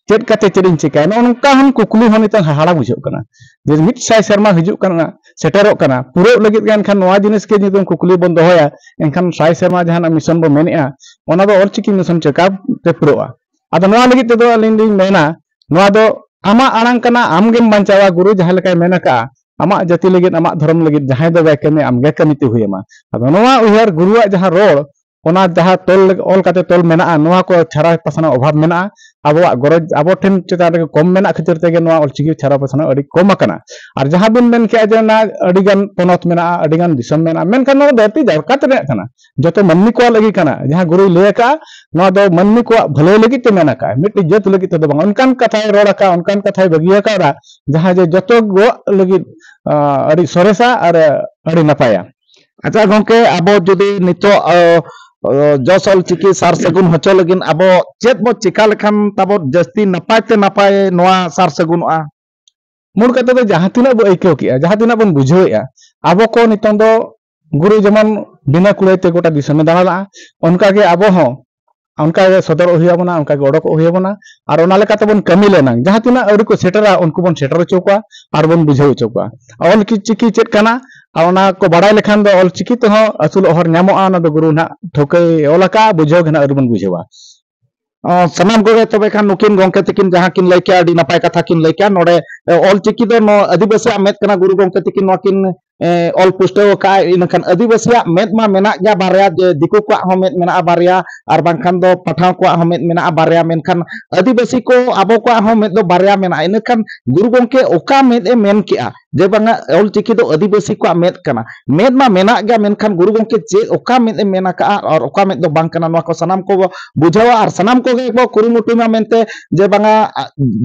ᱪᱮᱫ ᱠᱟᱛᱮ ᱪᱮᱫ ᱤᱧ ᱪᱤᱠᱟᱹᱭᱟ? ᱱᱚᱜᱼᱚ ᱱᱚᱝᱠᱟ ᱦᱚᱸ ᱠᱩᱠᱞᱤ ᱦᱚᱸ ᱱᱤᱛᱚᱝ ᱦᱟᱦᱟᱲᱟ ᱵᱩᱡᱷᱟᱹᱜ ᱠᱟᱱᱟ᱾ ᱡᱮ ᱢᱤᱫ ᱥᱟᱭ ᱥᱮᱨᱢᱟ ᱦᱤᱡᱩᱜ ᱠᱟᱱᱟ, ᱥᱮᱴᱮᱨᱚᱜ ᱠᱟᱱᱟ, ᱯᱩᱨᱟᱹᱜ ᱞᱟᱹᱜᱤᱫ ᱜᱮ, ᱮᱱᱠᱷᱟᱱ ᱱᱚᱣᱟ ᱡᱤᱱᱤᱥ ᱜᱮ ᱡᱩᱫᱤ ᱠᱩᱠᱞᱤ ᱵᱚᱱ ᱫᱚᱦᱚᱭᱟ, ᱮᱱᱠᱷᱟᱱ ᱥᱟᱭ ᱥᱮᱨᱢᱟ ᱡᱟᱦᱟᱱᱟᱜ ᱢᱤᱥᱚᱱ ᱵᱚᱱ ᱢᱮᱱᱮᱫᱼᱟ, ᱚᱱᱟ ᱫᱚ ᱚᱞᱪᱤᱠᱤ ᱢᱤᱥᱚᱱ ᱪᱮᱠᱟ ᱛᱮ ᱯᱩᱨᱟᱹᱜᱼᱟ? ᱟᱫᱚ ᱱᱚᱣᱟ ᱞᱟᱹᱜᱤᱫ ᱛᱮᱫᱚ ᱟᱹᱞᱤᱧ ᱞᱤᱧ ᱢᱮᱱᱟ, ᱱᱚᱣᱟ ᱫᱚ ᱟᱢᱟᱜ ᱟᱲᱟᱝ ᱠᱟᱱᱟ, ᱟᱢ ᱜᱮᱢ ᱵᱟᱧᱪᱟᱣᱟ᱾ ᱜᱩᱨᱩ ᱡᱟᱦᱟᱸ ᱞᱮᱠᱟᱭ ᱢᱮᱱ ᱟᱠᱟᱫᱼᱟ, ᱟᱢᱟᱜ ᱡᱟᱹᱛᱤ ᱞᱟᱹᱜᱤᱫ, ᱟᱢᱟᱜ ᱫᱷᱚᱨᱚᱢ ᱞᱟᱹᱜᱤᱫ ᱡᱟᱦᱟᱸᱭ ᱫᱚ ᱵᱟᱭ ᱠᱟᱹᱢᱤᱭᱟ, ᱟᱢ ᱜᱮ ᱠᱟᱹᱢᱤ ᱛᱮ ᱦᱩᱭ ᱟᱢᱟ᱾ ᱟᱫᱚ ᱱᱚᱣᱟ ᱩᱭᱦᱟᱹᱨ, ᱜᱩᱨᱩᱣᱟᱜ ᱡᱟᱦᱟᱸ ᱨᱚᱲ, ᱚᱱᱟ ᱡᱟᱦᱟᱸ ᱛᱚᱞ ᱚᱞ ᱠᱟᱛᱮ ᱛᱚᱞ ᱢᱮᱱᱟᱜᱼᱟ, ᱱᱚᱣᱟ ᱠᱚ ᱪᱷᱟᱨᱟᱣ ᱯᱟᱥᱱᱟᱣ ᱚᱵᱷᱟᱵᱽ ᱢᱮᱱᱟᱜᱼᱟ᱾ ᱟᱵᱚᱣᱟᱜ ᱜᱚᱨᱚᱡᱽ ᱟᱵᱚ ᱴᱷᱮᱱ ᱪᱮᱛᱟᱱ ᱨᱮᱜᱮ ᱠᱚᱢ ᱢᱮᱱᱟᱜ ᱠᱷᱟᱹᱛᱤᱨ ᱛᱮᱜᱮ ᱱᱚᱣᱟ ᱚᱞᱪᱤᱠᱤ ᱪᱷᱟᱨᱟᱣ ᱯᱟᱥᱱᱟᱣ ᱟᱹᱰᱤ ᱠᱚᱢ ᱟᱠᱟᱱᱟ᱾ ᱟᱨ ᱡᱟᱦᱟᱸ ᱵᱤᱱ ᱢᱮᱱ ᱠᱮᱜᱼᱟ ᱡᱮ ᱚᱱᱟ ᱟᱹᱰᱤ ᱜᱟᱱ ᱯᱚᱱᱚᱛ ᱢᱮᱱᱟᱜᱼᱟ, ᱟᱹᱰᱤ ᱜᱟᱱ ᱫᱤᱥᱚᱢ ᱢᱮᱱᱟᱜᱼᱟ, ᱢᱮᱱᱠᱷᱟᱱ ᱱᱚᱣᱟ ᱫᱚ ᱫᱷᱟᱹᱨᱛᱤ ᱡᱟᱠᱟᱛ ᱨᱮᱭᱟᱜ ᱠᱟᱱᱟ, ᱡᱚᱛᱚ ᱢᱟᱹᱱᱢᱤ ᱠᱚᱣᱟᱜ ᱞᱟᱹᱜᱤᱫ ᱠᱟᱱᱟ᱾ ᱡᱟᱦᱟᱸ ᱜᱩᱨᱩᱭ ᱞᱟᱹᱭ ᱟᱠᱟᱫᱼᱟ, ᱱᱚᱣᱟ ᱫᱚ ᱢᱟᱹᱱᱢᱤ ᱠᱚᱣᱟᱜ ᱵᱷᱟᱹᱞᱟᱹᱭ ᱞᱟᱹᱜᱤᱫ ᱛᱮ ᱢᱮᱱ ᱟᱠᱟᱫᱼᱟ, ᱢᱤᱫᱴᱤᱡ ᱡᱟᱹᱛ ᱞᱟᱹᱜᱤᱫ ᱛᱮᱫᱚ ᱵᱟᱝ᱾ ᱚᱱᱠᱟᱱ ᱠᱟᱛᱷᱟᱭ ᱨᱚᱲ ᱟᱠᱟᱫᱼᱟ, ᱚᱱᱠᱟᱱ ᱠᱟᱛᱷᱟᱭ ᱵᱟᱹᱜᱤ ᱟᱠᱟᱫᱼᱟ, ᱡᱟᱦᱟᱸ ᱡᱮ ᱡᱚᱛᱚ ᱠᱚᱣᱟᱜ ᱞᱟᱹᱜᱤᱫ ᱟᱹᱰᱤ ᱥᱚᱨᱮᱥᱟ ᱟᱨ ᱟᱹᱰᱤ ᱱᱟᱯᱟᱭᱟ᱾ ᱟᱪᱪᱷᱟ ᱜᱚᱝᱠᱮ, ᱟᱵᱚ ᱡᱩᱫᱤ ᱱᱤᱛᱚᱜ ᱡᱚᱥ ᱚᱞᱪᱤᱠᱤ ᱥᱟᱨ ᱥᱟᱹᱜᱩᱱ ᱦᱚᱪᱚ ᱞᱟᱹᱜᱤᱫ ᱟᱵᱚ ᱪᱮᱫ ᱵᱚ ᱪᱮᱠᱟ ᱞᱮᱠᱷᱟᱱ ᱛᱟᱵᱚ ᱡᱟᱹᱥᱛᱤ ᱱᱟᱯᱟᱭ ᱛᱮ ᱱᱟᱯᱟᱭ ᱱᱚᱣᱟ ᱥᱟᱨ ᱥᱟᱹᱜᱩᱱᱚᱜᱼᱟ? ᱢᱩᱞ ᱠᱟᱛᱷᱟ ᱫᱚ ᱡᱟᱦᱟᱸ ᱛᱤᱱᱟᱹᱜ ᱵᱚ ᱟᱹᱭᱠᱟᱹᱣ ᱠᱮᱜᱼᱟ, ᱡᱟᱦᱟᱸ ᱛᱤᱱᱟᱹᱜ ᱵᱚᱱ ᱵᱩᱡᱷᱟᱹᱣᱮᱜᱼᱟ, ᱟᱵᱚ ᱠᱚ ᱱᱤᱛᱚᱝ ᱫᱚ ᱜᱩᱨᱩ ᱡᱮᱢᱚᱱ ᱵᱤᱱᱟᱹ ᱠᱩᱲᱟᱹᱭ ᱛᱮ ᱜᱚᱴᱟ ᱫᱤᱥᱚᱢᱮ ᱫᱟᱬᱟ ᱞᱟᱜᱼᱟ, ᱚᱱᱠᱟᱜᱮ ᱟᱵᱚ ᱦᱚᱸ ᱚᱱᱠᱟᱜᱮ ᱥᱚᱫᱚᱨᱚᱜ ᱦᱩᱭ ᱟᱵᱚᱱᱟ, ᱚᱱᱠᱟᱜᱮ ᱚᱰᱚᱠᱚᱜ ᱦᱩᱭ ᱟᱵᱚᱱᱟ᱾ ᱟᱨ ᱚᱱᱟ ᱞᱮᱠᱟᱛᱮ ᱵᱚᱱ ᱠᱟᱹᱢᱤ ᱞᱮᱱᱟᱝ ᱡᱟᱦᱟᱸ ᱛᱤᱱᱟᱹᱜ ᱟᱹᱣᱨᱤ ᱠᱚ ᱥᱮᱴᱮᱨᱟ ᱩᱱᱠᱩ ᱵᱚᱱ ᱥᱮᱴᱮᱨ ᱦᱚᱪᱚ ᱠᱚᱣᱟ ᱟᱨ ᱵᱚᱱ ᱵᱩᱡᱷᱟᱹᱣ ᱦᱚᱪᱚ ᱠᱚᱣᱟ᱾ ᱚᱞ ᱪᱤᱠᱤ ᱪᱮᱫ ᱠᱟᱱᱟ ᱟᱨ ᱚᱱᱟ ᱠᱚ ᱵᱟᱲᱟᱭ ᱞᱮᱠᱷᱟᱱ ᱫᱚ ᱚᱞ ᱪᱤᱠᱤ ᱛᱮᱦᱚᱸ ᱟᱹᱥᱩᱞᱚᱜ ᱦᱚᱨ ᱧᱟᱢᱚᱜᱼᱟ, ᱚᱱᱟ ᱫᱚ ᱜᱩᱨᱩ ᱱᱟᱦᱟᱜ ᱴᱷᱟᱹᱣᱠᱟᱹᱭ ᱚᱞ ᱟᱠᱟᱫᱼᱟ, ᱵᱩᱡᱷᱟᱹᱣ ᱜᱮ ᱱᱟᱦᱟᱜ ᱟᱹᱣᱨᱤ ᱵᱚᱱ ᱵᱩᱡᱷᱟᱹᱣᱟ᱾ ᱥᱟᱱᱟᱢ ᱠᱚᱜᱮ ᱛᱚᱵᱮ ᱠᱷᱟᱱ ᱱᱩᱠᱤᱱ ᱜᱚᱢᱠᱮ ᱛᱟᱹᱠᱤᱱ ᱡᱟᱦᱟᱸ ᱠᱤᱱ ᱞᱟᱹᱭ ᱠᱮᱜᱼᱟ, ᱟᱹᱰᱤ ᱱᱟᱯᱟᱭ ᱠᱟᱛᱷᱟ ᱠᱤᱱ ᱞᱟᱹᱭ ᱠᱮᱜᱼᱟ᱾ ᱱᱚᱰᱮ ᱚᱞ ᱪᱤᱠᱤ ᱫᱚ ᱟᱹᱫᱤᱵᱟᱹᱥᱤᱭᱟᱜ ᱢᱮᱫ ᱠᱟᱱᱟ, ᱜᱩᱨᱩ ᱜᱚᱢᱠᱮ ᱛᱟᱹᱠᱤᱱ ᱱᱚᱣᱟ ᱠᱤᱱ ᱚᱞ ᱯᱩᱥᱴᱟᱹᱣ ᱟᱠᱟᱫᱼᱟ᱾ ᱤᱱᱟᱹᱠᱷᱟᱱ ᱟᱹᱫᱤᱵᱟᱹᱥᱤᱭᱟᱜ ᱢᱮᱫ ᱢᱟ ᱢᱮᱱᱟᱜ ᱜᱮᱭᱟ ᱵᱟᱨᱭᱟ, ᱡᱮ ᱫᱤᱠᱩ ᱠᱚᱣᱟᱜ ᱦᱚᱸ ᱢᱮᱫ ᱢᱮᱱᱟᱜᱼᱟ ᱵᱟᱨᱭᱟ, ᱟᱨ ᱵᱟᱝᱠᱷᱟᱱ ᱫᱚ ᱯᱟᱴᱷᱟᱣ ᱠᱚᱣᱟᱜ ᱦᱚᱸ ᱢᱮᱫ ᱢᱮᱱᱟᱜᱼᱟ ᱵᱟᱨᱭᱟ, ᱢᱮᱱᱠᱷᱟᱱ ᱟᱹᱫᱤᱵᱟᱹᱥᱤ ᱠᱚ ᱟᱵᱚ ᱠᱚᱣᱟᱜ ᱦᱚᱸ ᱢᱮᱫ ᱫᱚ ᱵᱟᱨᱭᱟ ᱢᱮᱱᱟᱜᱼᱟ᱾ ᱤᱱᱟᱹᱠᱷᱟᱱ ᱜᱩᱨᱩ ᱜᱚᱢᱠᱮ ᱚᱠᱟ ᱢᱮᱫ ᱮ ᱢᱮᱱ ᱠᱮᱜᱼᱟ ᱡᱮ ᱵᱟᱝᱟ ᱚᱞ ᱪᱤᱠᱤ ᱫᱚ ᱟᱹᱫᱤᱵᱟᱹᱥᱤ ᱠᱚᱣᱟᱜ ᱢᱮᱫ ᱠᱟᱱᱟ? ᱢᱮᱫ ᱢᱟ ᱢᱮᱱᱟᱜ ᱜᱮᱭᱟ, ᱢᱮᱱᱠᱷᱟᱱ ᱜᱩᱨᱩ ᱜᱚᱢᱠᱮ ᱪᱮᱫ ᱚᱠᱟ ᱢᱮᱫ ᱮ ᱢᱮᱱ ᱟᱠᱟᱜᱼᱟ ᱟᱨ ᱚᱠᱟ ᱢᱮᱫ ᱫᱚ ᱵᱟᱝ ᱠᱟᱱᱟ, ᱱᱚᱣᱟ ᱠᱚ ᱥᱟᱱᱟᱢ ᱠᱚ ᱵᱩᱡᱷᱟᱹᱣᱟ ᱟᱨ ᱥᱟᱱᱟᱢ ᱠᱚᱜᱮ ᱠᱚ ᱠᱩᱨᱩᱢᱩᱴᱩᱭ ᱢᱟ ᱢᱮᱱᱛᱮ ᱡᱮ ᱵᱟᱝᱟ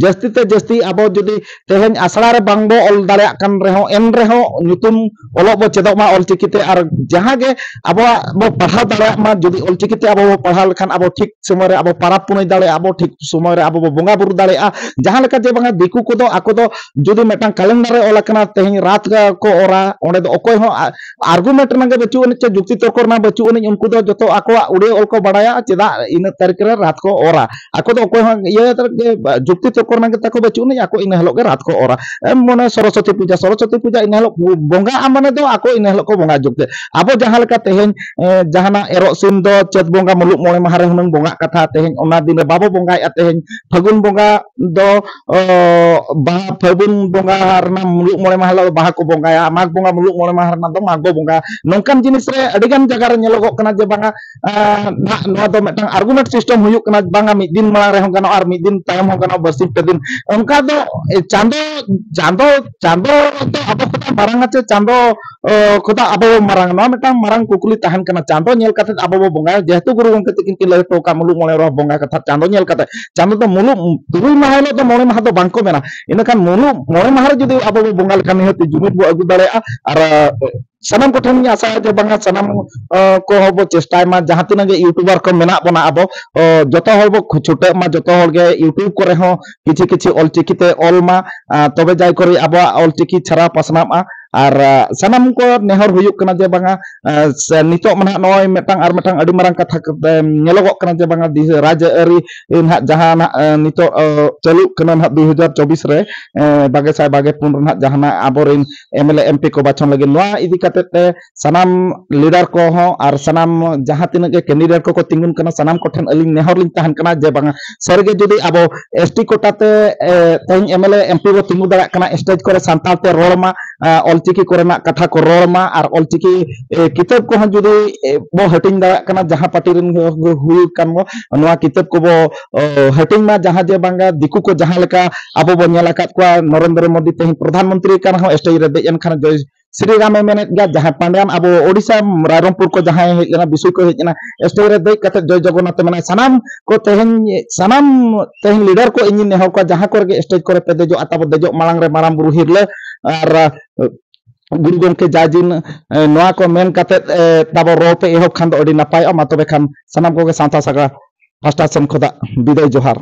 ᱡᱟᱹᱥᱛᱤ ᱛᱮ ᱡᱟᱹᱥᱛᱤ ᱟᱵᱚ ᱡᱩᱫᱤ ᱛᱮᱦᱮᱧ ᱟᱥᱲᱟ ᱨᱮ ᱵᱟᱝ ᱵᱚ ᱚᱞ ᱫᱟᱲᱮᱭᱟᱜ ᱠᱟᱱ ᱨᱮᱦᱚᱸ, ᱮᱱ ᱨᱮᱦᱚᱸ ᱧᱩᱛᱩᱢ ᱚᱞᱚᱜ ᱵᱚ ᱪᱮᱫᱚᱜ ᱢᱟ ᱚᱞᱪᱤᱠᱤ ᱛᱮ, ᱟᱨ ᱡᱟᱦᱟᱸ ᱜᱮ ᱟᱵᱚᱣᱟᱜ ᱵᱚ ᱯᱟᱲᱦᱟᱣ ᱫᱟᱲᱮᱭᱟᱜ ᱢᱟ᱾ ᱡᱩᱫᱤ ᱚᱞᱪᱤᱠᱤ ᱛᱮ ᱟᱵᱚ ᱵᱚ ᱯᱟᱲᱦᱟᱣ ᱞᱮᱠᱷᱟᱱ ᱟᱵᱚ ᱴᱷᱤᱠ ᱥᱚᱢᱚᱭ ᱨᱮ ᱟᱵᱚ ᱯᱚᱨᱚᱵᱽ ᱯᱩᱱᱟᱹᱭ ᱫᱟᱲᱮᱭᱟᱜᱼᱟ, ᱟᱵᱚ ᱴᱷᱤᱠ ᱥᱚᱢᱚᱭ ᱨᱮ ᱟᱵᱚ ᱵᱚ ᱵᱚᱸᱜᱟ ᱵᱩᱨᱩ ᱫᱟᱲᱮᱭᱟᱜᱼᱟ᱾ ᱡᱟᱦᱟᱸ ᱞᱮᱠᱟ ᱡᱮ ᱵᱟᱝᱟ ᱫᱤᱠᱩ ᱠᱚᱫᱚ ᱟᱠᱚ ᱫᱚ ᱡᱩᱫᱤ ᱢᱤᱫᱴᱟᱝ ᱠᱮᱞᱮᱱᱰᱟᱨ ᱨᱮ ᱚᱞ ᱟᱠᱟᱱᱟ ᱛᱮᱦᱮᱧ ᱨᱟᱛ ᱠᱚ ᱚᱨᱟ, ᱚᱸᱰᱮ ᱫᱚ ᱚᱠᱚᱭ ᱦᱚᱸ ᱟ-, ᱟᱨᱜᱩᱢᱮᱱᱴ ᱨᱮᱱᱟᱜ ᱜᱮ ᱵᱟᱹᱪᱩᱜ ᱟᱹᱱᱤᱡ, ᱪᱮ ᱡᱩᱠᱛᱤ ᱛᱚᱨᱠᱚ ᱨᱮᱱᱟᱜ ᱵᱟᱹᱪᱩᱜ ᱟᱹᱱᱤᱡ, ᱩᱱᱠᱩ ᱫᱚ ᱡᱚᱛᱚ ᱟᱠᱚᱣᱟᱜ ᱩᱰᱤᱭᱟᱹ ᱚᱞ ᱠᱚ ᱵᱟᱲᱟᱭᱟ, ᱪᱮᱫᱟᱜ ᱤᱱᱟᱹ ᱛᱟᱹᱨᱤᱠᱷ ᱨᱮ ᱨᱟᱛ ᱠᱚ ᱚᱨᱟ᱾ ᱟᱠᱚ ᱫᱚ ᱚᱠᱚᱭ ᱦᱚᱸ ᱤᱭᱟᱹ ᱡᱩᱠᱛᱤ ᱛᱚᱨᱠᱚ ᱨᱮᱱᱟᱜ ᱜᱮ ᱛᱟᱠᱚ ᱵᱟᱹᱪᱩᱜ ᱟᱹᱱᱤᱡ, ᱟᱠᱚ ᱤᱱᱟᱹ ᱦᱤᱞᱳᱜ ᱜᱮ ᱨᱟᱛ ᱠᱚ ᱚᱨᱟ᱾ ᱮᱢ ᱢᱚᱱᱮ ᱥᱚᱨᱚᱥᱚᱛᱤ ᱯᱩᱡᱟ, ᱥᱚᱨᱚᱥᱚᱛᱤ ᱯᱩᱡᱟ ᱤᱱᱟᱹ ᱦᱤᱞᱳᱜ ᱵᱚᱸᱜᱟ ᱪᱮᱥᱴᱟᱜᱼᱟ ᱢᱟᱱᱮ ᱫᱚ ᱟᱠᱚ ᱤᱱᱟᱹ ᱦᱤᱞᱳᱜ ᱠᱚ ᱵᱚᱸᱜᱟ ᱡᱩᱜᱽ ᱛᱮ᱾ ᱟᱵᱚ ᱡᱟᱦᱟᱸ ᱞᱮᱠᱟ ᱛᱮᱦᱮᱧ ᱮ, ᱡᱟᱦᱟᱱᱟᱜ ᱮᱨᱚᱜ ᱥᱤᱢ ᱫᱚ ᱪᱟᱹᱛ ᱵᱚᱸᱜᱟ ᱢᱩᱞᱩᱜ ᱢᱚᱬᱮ ᱢᱟᱦᱟ ᱨᱮ ᱦᱩᱱᱟᱹᱝ ᱵᱚᱸᱜᱟᱜ ᱠᱟᱛᱷᱟ, ᱛᱮᱦᱮᱧ ᱚᱱᱟ ᱫᱤᱱ ᱨᱮ ᱵᱟᱵᱚ ᱵᱚᱸᱜᱟᱭᱮᱫᱼᱟ᱾ ᱛᱮᱦᱮᱧ ᱯᱷᱟᱹᱜᱩᱱ ᱵᱚᱸᱜᱟ ᱫᱚ ᱚ, ᱵᱟᱦᱟ, ᱯᱷᱟᱹᱜᱩᱱ ᱵᱚᱸᱜᱟ ᱨᱮᱱᱟᱜ ᱢᱩᱞᱩᱜ ᱢᱚᱬᱮ ᱢᱟᱦᱟ ᱦᱤᱞᱳᱜ ᱵᱟᱦᱟ ᱠᱚ ᱵᱚᱸᱜᱟᱭᱟ, ᱢᱟᱜᱽ ᱵᱚᱸᱜᱟ ᱢᱩᱞᱩᱜ ᱢᱚᱬᱮ ᱢᱟᱦᱟ ᱨᱮᱱᱟᱜ ᱫᱚ ᱢᱟᱜᱽ ᱵᱚ ᱵᱚᱸᱜᱟᱭᱟ᱾ ᱱᱚᱝᱠᱟᱱ ᱡᱤᱱᱤᱥ ᱨᱮ ᱟᱹᱰᱤ ᱜᱟᱱ ᱡᱟᱭᱜᱟ ᱨᱮ ᱧᱮᱞᱚᱜᱚᱜ ᱠᱟᱱᱟ ᱡᱮ ᱵᱟᱝᱟ, ᱟᱸ, ᱱᱟᱜ ᱱᱚᱣᱟ ᱫᱚ ᱢᱤᱫᱴᱟᱝ argument system ᱦᱩᱭᱩᱜ ᱠᱟᱱᱟ, ᱵᱟᱝᱟ ᱢᱤᱫ ᱫᱤᱱ ᱢᱟᱲᱟᱝ ᱨᱮᱦᱚᱸ ᱜᱟᱱᱚᱜᱼᱟ ᱟᱨ ᱢᱤᱫ ᱫᱤᱱ ᱛᱟᱭᱚᱢ ᱦᱚᱸ ᱜᱟᱱᱚᱜᱼᱟ, ᱵᱟᱨᱥᱤᱧ ᱯᱮ ᱫᱤᱱ᱾ ᱚᱱᱠᱟ ᱫᱚ, ᱮ, ᱪᱟᱸᱫᱚ, ᱪᱟᱸᱫᱚ, ᱪᱟᱸᱫᱚ ᱫᱚ ᱟᱵᱚ ᱠᱷᱚᱱᱟᱜ ᱢᱟᱨᱟᱝᱟ ᱪᱮ ᱪᱟᱸᱫᱚ, ᱚ, ᱠᱷᱚᱱᱟᱜ ᱟᱵᱚ ᱵᱚ ᱢᱟᱨᱟᱝᱟ? ᱱᱚᱣᱟ ᱢᱤᱫᱴᱟᱝ ᱢᱟᱨᱟᱝ ᱠᱩᱠᱞᱤ ᱛᱟᱦᱮᱱ ᱠᱟᱱᱟ᱾ ᱪᱟᱸᱫᱚ ᱧᱮᱞ ᱠᱟᱛᱮ ᱟᱵᱚ ᱵᱚ ᱵᱚᱸᱜᱟᱭᱟ, ᱡᱮᱦᱮᱛᱩ ᱜᱩᱨᱩ ᱜᱚᱢᱠᱮ ᱛᱤᱠᱤᱱ ᱠᱤᱱ ᱞᱟᱹᱭ ᱦᱚᱴᱚ ᱟᱠᱟᱫ ᱢᱩᱞᱩᱜ ᱢᱚᱬᱮ ᱢᱟᱦᱟ ᱵᱚᱸᱜᱟ ᱠᱟᱛᱷᱟ, ᱪᱟᱸᱫᱚ ᱧᱮᱞ ᱠᱟᱛᱮ, ᱪᱟᱸᱫᱚ ᱫᱚ ᱢᱩᱞᱩᱜ ᱛᱩᱨᱩᱭ ᱢᱟᱦᱟ ᱦᱤᱞᱳᱜ ᱫᱚ ᱢᱚᱬᱮ ᱢᱟᱦᱟ ᱫᱚ ᱵᱟᱝ ᱠᱚ ᱢᱮᱱᱟ᱾ ᱤᱱᱟᱹᱠᱷᱟᱱ ᱢᱩᱞᱩᱜ ᱢᱚᱬᱮ ᱢᱟᱦᱟ ᱨᱮ ᱡᱩᱫᱤ ᱟᱵᱚ ᱵᱚ ᱵᱚᱸᱜᱟ ᱞᱮᱠᱷᱟᱱ ᱱᱤᱦᱟᱹᱛ ᱡᱩᱢᱤᱫ ᱵᱚ ᱟᱹᱜᱩ ᱫᱟᱲᱮᱭᱟᱜᱼᱟ᱾ ᱟᱨ, ᱟᱸ, ᱥᱟᱱᱟᱢ ᱠᱚᱴᱷᱮᱱ ᱤᱧ ᱟᱥᱟᱭᱟ ᱡᱮ ᱵᱟᱝᱟ ᱥᱟᱱᱟᱢ, ᱟᱸ, ᱠᱚᱦᱚᱸ ᱵᱚ ᱪᱮᱥᱴᱟᱭ ᱢᱟ, ᱡᱟᱦᱟᱸ ᱛᱤᱱᱟᱹᱜ ᱜᱮ YouTuber ᱠᱚ ᱢᱮᱱᱟᱜ ᱵᱚᱱᱟ ᱟᱵᱚ, ᱟᱸ, ᱡᱚᱛᱚ ᱦᱚᱲ ᱵᱚ ᱠᱷᱩ-, ᱪᱷᱩᱴᱟᱹᱜ ᱢᱟ, ᱡᱚᱛᱚ ᱦᱚᱲ ᱜᱮ YouTube ᱠᱚᱨᱮ ᱦᱚᱸ ᱠᱤᱪᱷᱤ ᱠᱤᱪᱷᱤ ᱚᱞᱪᱤᱠᱤ ᱛᱮ ᱚᱞ ᱢᱟ, ᱟᱸ, ᱛᱚᱵᱮ ᱡᱟᱭ ᱠᱚᱨᱮ ᱟᱵᱚᱣᱟᱜ ᱚᱞᱪᱤᱠᱤ ᱪᱷᱟᱨᱟᱣ ᱯᱟᱥᱱᱟᱜᱼᱟ᱾ ᱟᱨ, ᱟᱸ, ᱥᱟᱱᱟᱢ ᱠᱚ ᱱᱮᱦᱚᱨ ᱦᱩᱭᱩᱜ ᱠᱟᱱᱟ ᱡᱮ ᱵᱟᱝᱟ, ᱟᱸ, ᱥᱮ ᱱᱤᱛᱚᱜ ᱢᱟ ᱱᱟᱦᱟᱜ ᱱᱚᱜᱼᱚᱭ ᱢᱤᱫᱴᱟᱝ ᱟᱨ ᱢᱤᱫᱴᱟᱝ ᱟᱹᱰᱤ ᱢᱟᱨᱟᱝ ᱠᱟᱛᱷᱟ ᱠᱟᱛᱮ ᱧᱮᱞᱚᱜᱚᱜ ᱠᱟᱱᱟ ᱡᱮ ᱵᱟᱝᱟ ᱫᱤᱥ-, ᱨᱟᱡᱽ ᱟᱹᱨᱤ ᱱᱟᱦᱟᱜ ᱡᱟᱦᱟᱸ ᱱᱟᱦᱟᱜ, ᱟᱸ, ᱱᱤᱛᱚᱜ, ᱟᱸ, ᱪᱟᱹᱞᱩᱜ ᱠᱟᱱᱟ ᱱᱟᱦᱟᱜ ᱫᱩ ᱦᱟᱡᱟᱨ ᱪᱚᱵᱵᱤᱥ ᱨᱮ, ᱟᱸ, ᱵᱟᱜᱮ ᱥᱟᱭ ᱵᱟᱜᱮ ᱯᱩᱱ ᱨᱮ ᱱᱟᱦᱟᱜ ᱡᱟᱦᱟᱱᱟᱜ ᱟᱵᱚᱨᱮᱱ MLA MP ᱠᱚ ᱵᱟᱪᱷᱚᱱ ᱞᱟᱹᱜᱤᱫ, ᱱᱚᱣᱟ ᱤᱫᱤ ᱠᱟᱛᱮ ᱛᱮ ᱥᱟᱱᱟᱢ leader ᱠᱚᱦᱚᱸ ᱟᱨ ᱥᱟᱱᱟᱢ ᱡᱟᱦᱟᱸ ᱛᱤᱱᱟᱹᱜ ᱜᱮ candidate ᱠᱚᱠᱚ ᱛᱤᱸᱜᱩᱱ ᱠᱟᱱᱟ, ᱥᱟᱱᱟᱢ ᱠᱚᱴᱷᱮᱱ ᱟᱹᱞᱤᱧ ᱱᱮᱦᱚᱨ ᱞᱤᱧ ᱛᱟᱦᱮᱱ ᱠᱟᱱᱟ ᱡᱮ ᱵᱟᱝᱟ ᱥᱟᱹᱨᱤᱜᱮ ᱡᱩᱫᱤ ᱟᱵᱚ ST quota ᱛᱮ, ᱮ, ᱛᱮᱦᱮᱧ MLA MP ᱵᱚ ᱛᱤᱸᱜᱩ ᱫᱟᱲᱮᱭᱟᱜ ᱠᱟᱱᱟ, stage ᱠᱚᱨᱮ ᱥᱟᱱᱛᱟᱲ ᱛᱮ ᱨᱚᱲ ᱢᱟ, ᱟ, ᱚᱞᱪᱤᱠᱤ ᱠᱚᱨᱮᱱᱟᱜ ᱠᱟᱛᱷᱟ ᱠᱚ ᱨᱚᱲ ᱢᱟ, ᱟᱨ ᱚᱞᱪᱤᱠᱤ, ᱮ, ᱠᱤᱛᱟᱹᱵ ᱠᱚᱦᱚᱸ ᱡᱩᱫᱤ, ᱮ, ᱵᱚ ᱦᱟᱹᱴᱤᱧ ᱫᱟᱲᱮᱭᱟᱜ ᱠᱟᱱᱟ, ᱡᱟᱦᱟᱸ party ᱨᱮᱱ ᱜᱮ ᱦᱩᱭᱩᱜ ᱠᱟᱱ ᱵᱚ, ᱱᱚᱣᱟ ᱠᱤᱛᱟᱹᱵ ᱠᱚᱵᱚ, ᱚ, ᱦᱟᱹᱴᱤᱧ ᱢᱟ, ᱡᱟᱦᱟᱸ ᱡᱮ ᱵᱟᱝᱟ ᱫᱤᱠᱩ ᱠᱚ ᱡᱟᱦᱟᱸ ᱞᱮᱠᱟ ᱟᱵᱚ ᱵᱚ ᱧᱮᱞ ᱟᱠᱟᱫ ᱠᱚᱣᱟ, ᱱᱚᱨᱮᱱᱫᱨᱚ ᱢᱳᱫᱤ ᱛᱮᱦᱮᱧ ᱯᱨᱚᱫᱷᱟᱱ ᱢᱚᱱᱛᱨᱤ ᱠᱟᱱ ᱨᱮᱦᱚᱸ stage ᱨᱮ ᱫᱮᱡ ᱮᱱ ᱠᱷᱟᱱ ᱡᱚᱭ ᱥᱨᱤ ᱨᱟᱢᱮ ᱢᱮᱱᱮᱫ ᱜᱮᱭᱟ, ᱡᱟᱦᱟᱸᱭ ᱯᱟᱸᱰᱮᱭᱟᱱ ᱟᱵᱚ ᱳᱰᱤᱥᱟ ᱨᱟᱭᱨᱚᱝᱯᱩᱨ ᱠᱚ ᱡᱟᱦᱟᱸᱭ ᱦᱮᱡ ᱞᱮᱱᱟ, ᱵᱤᱥᱩᱭ ᱠᱚ ᱦᱮᱡ ᱞᱮᱱᱟ, stage ᱨᱮ ᱫᱮᱡ ᱠᱟᱛᱮ ᱡᱚᱭ ᱡᱚᱜᱚᱱᱱᱟᱛᱷ ᱮ ᱢᱮᱱᱟ᱾ ᱥᱟᱱᱟᱢ ᱠᱚ ᱛᱮᱦᱮᱧ, ᱥᱟᱱᱟᱢ ᱛᱮᱦᱮᱧ leader ᱠᱚ ᱤᱧᱤᱧ ᱱᱮᱦᱚᱨ ᱠᱚᱣᱟ, ᱡᱟᱦᱟᱸ ᱠᱚᱨᱮ ᱜᱮ stage ᱠᱚᱨᱮ ᱯᱮ ᱫᱮᱡᱚᱜᱼᱟ, ᱛᱟᱵᱚ ᱫᱮᱡᱚᱜ ᱢᱟᱲᱟᱝ ᱨᱮ ᱢᱟᱨᱟᱝ ᱵᱩᱨᱩ ᱦᱤᱨᱞᱟᱹ ᱟᱨ, ᱟᱸ, ᱜᱩᱨᱩ ᱜᱚᱢᱠᱮ ᱡᱟᱭᱡᱤᱱ, ᱟᱸ, ᱱᱚᱣᱟ ᱠᱚ ᱢᱮᱱ ᱠᱟᱛᱮ, ᱟᱸ, ᱛᱟᱵᱚ ᱨᱚᱲ ᱯᱮ ᱮᱦᱚᱵ ᱠᱷᱟᱱ ᱫᱚ ᱟᱹᱰᱤ ᱱᱟᱯᱟᱭᱚᱜᱼᱟ᱾ ᱢᱟ ᱛᱚᱵᱮ ᱠᱷᱟᱱ ᱥᱟᱱᱟᱢ ᱠᱚᱜᱮ ᱥᱟᱶᱛᱟ ᱥᱟᱜᱟᱲ ᱯᱟᱦᱴᱟ ᱥᱮᱱ ᱠᱷᱚᱱᱟᱜ ᱵᱤᱫᱟᱹᱭ ᱡᱚᱦᱟᱨ᱾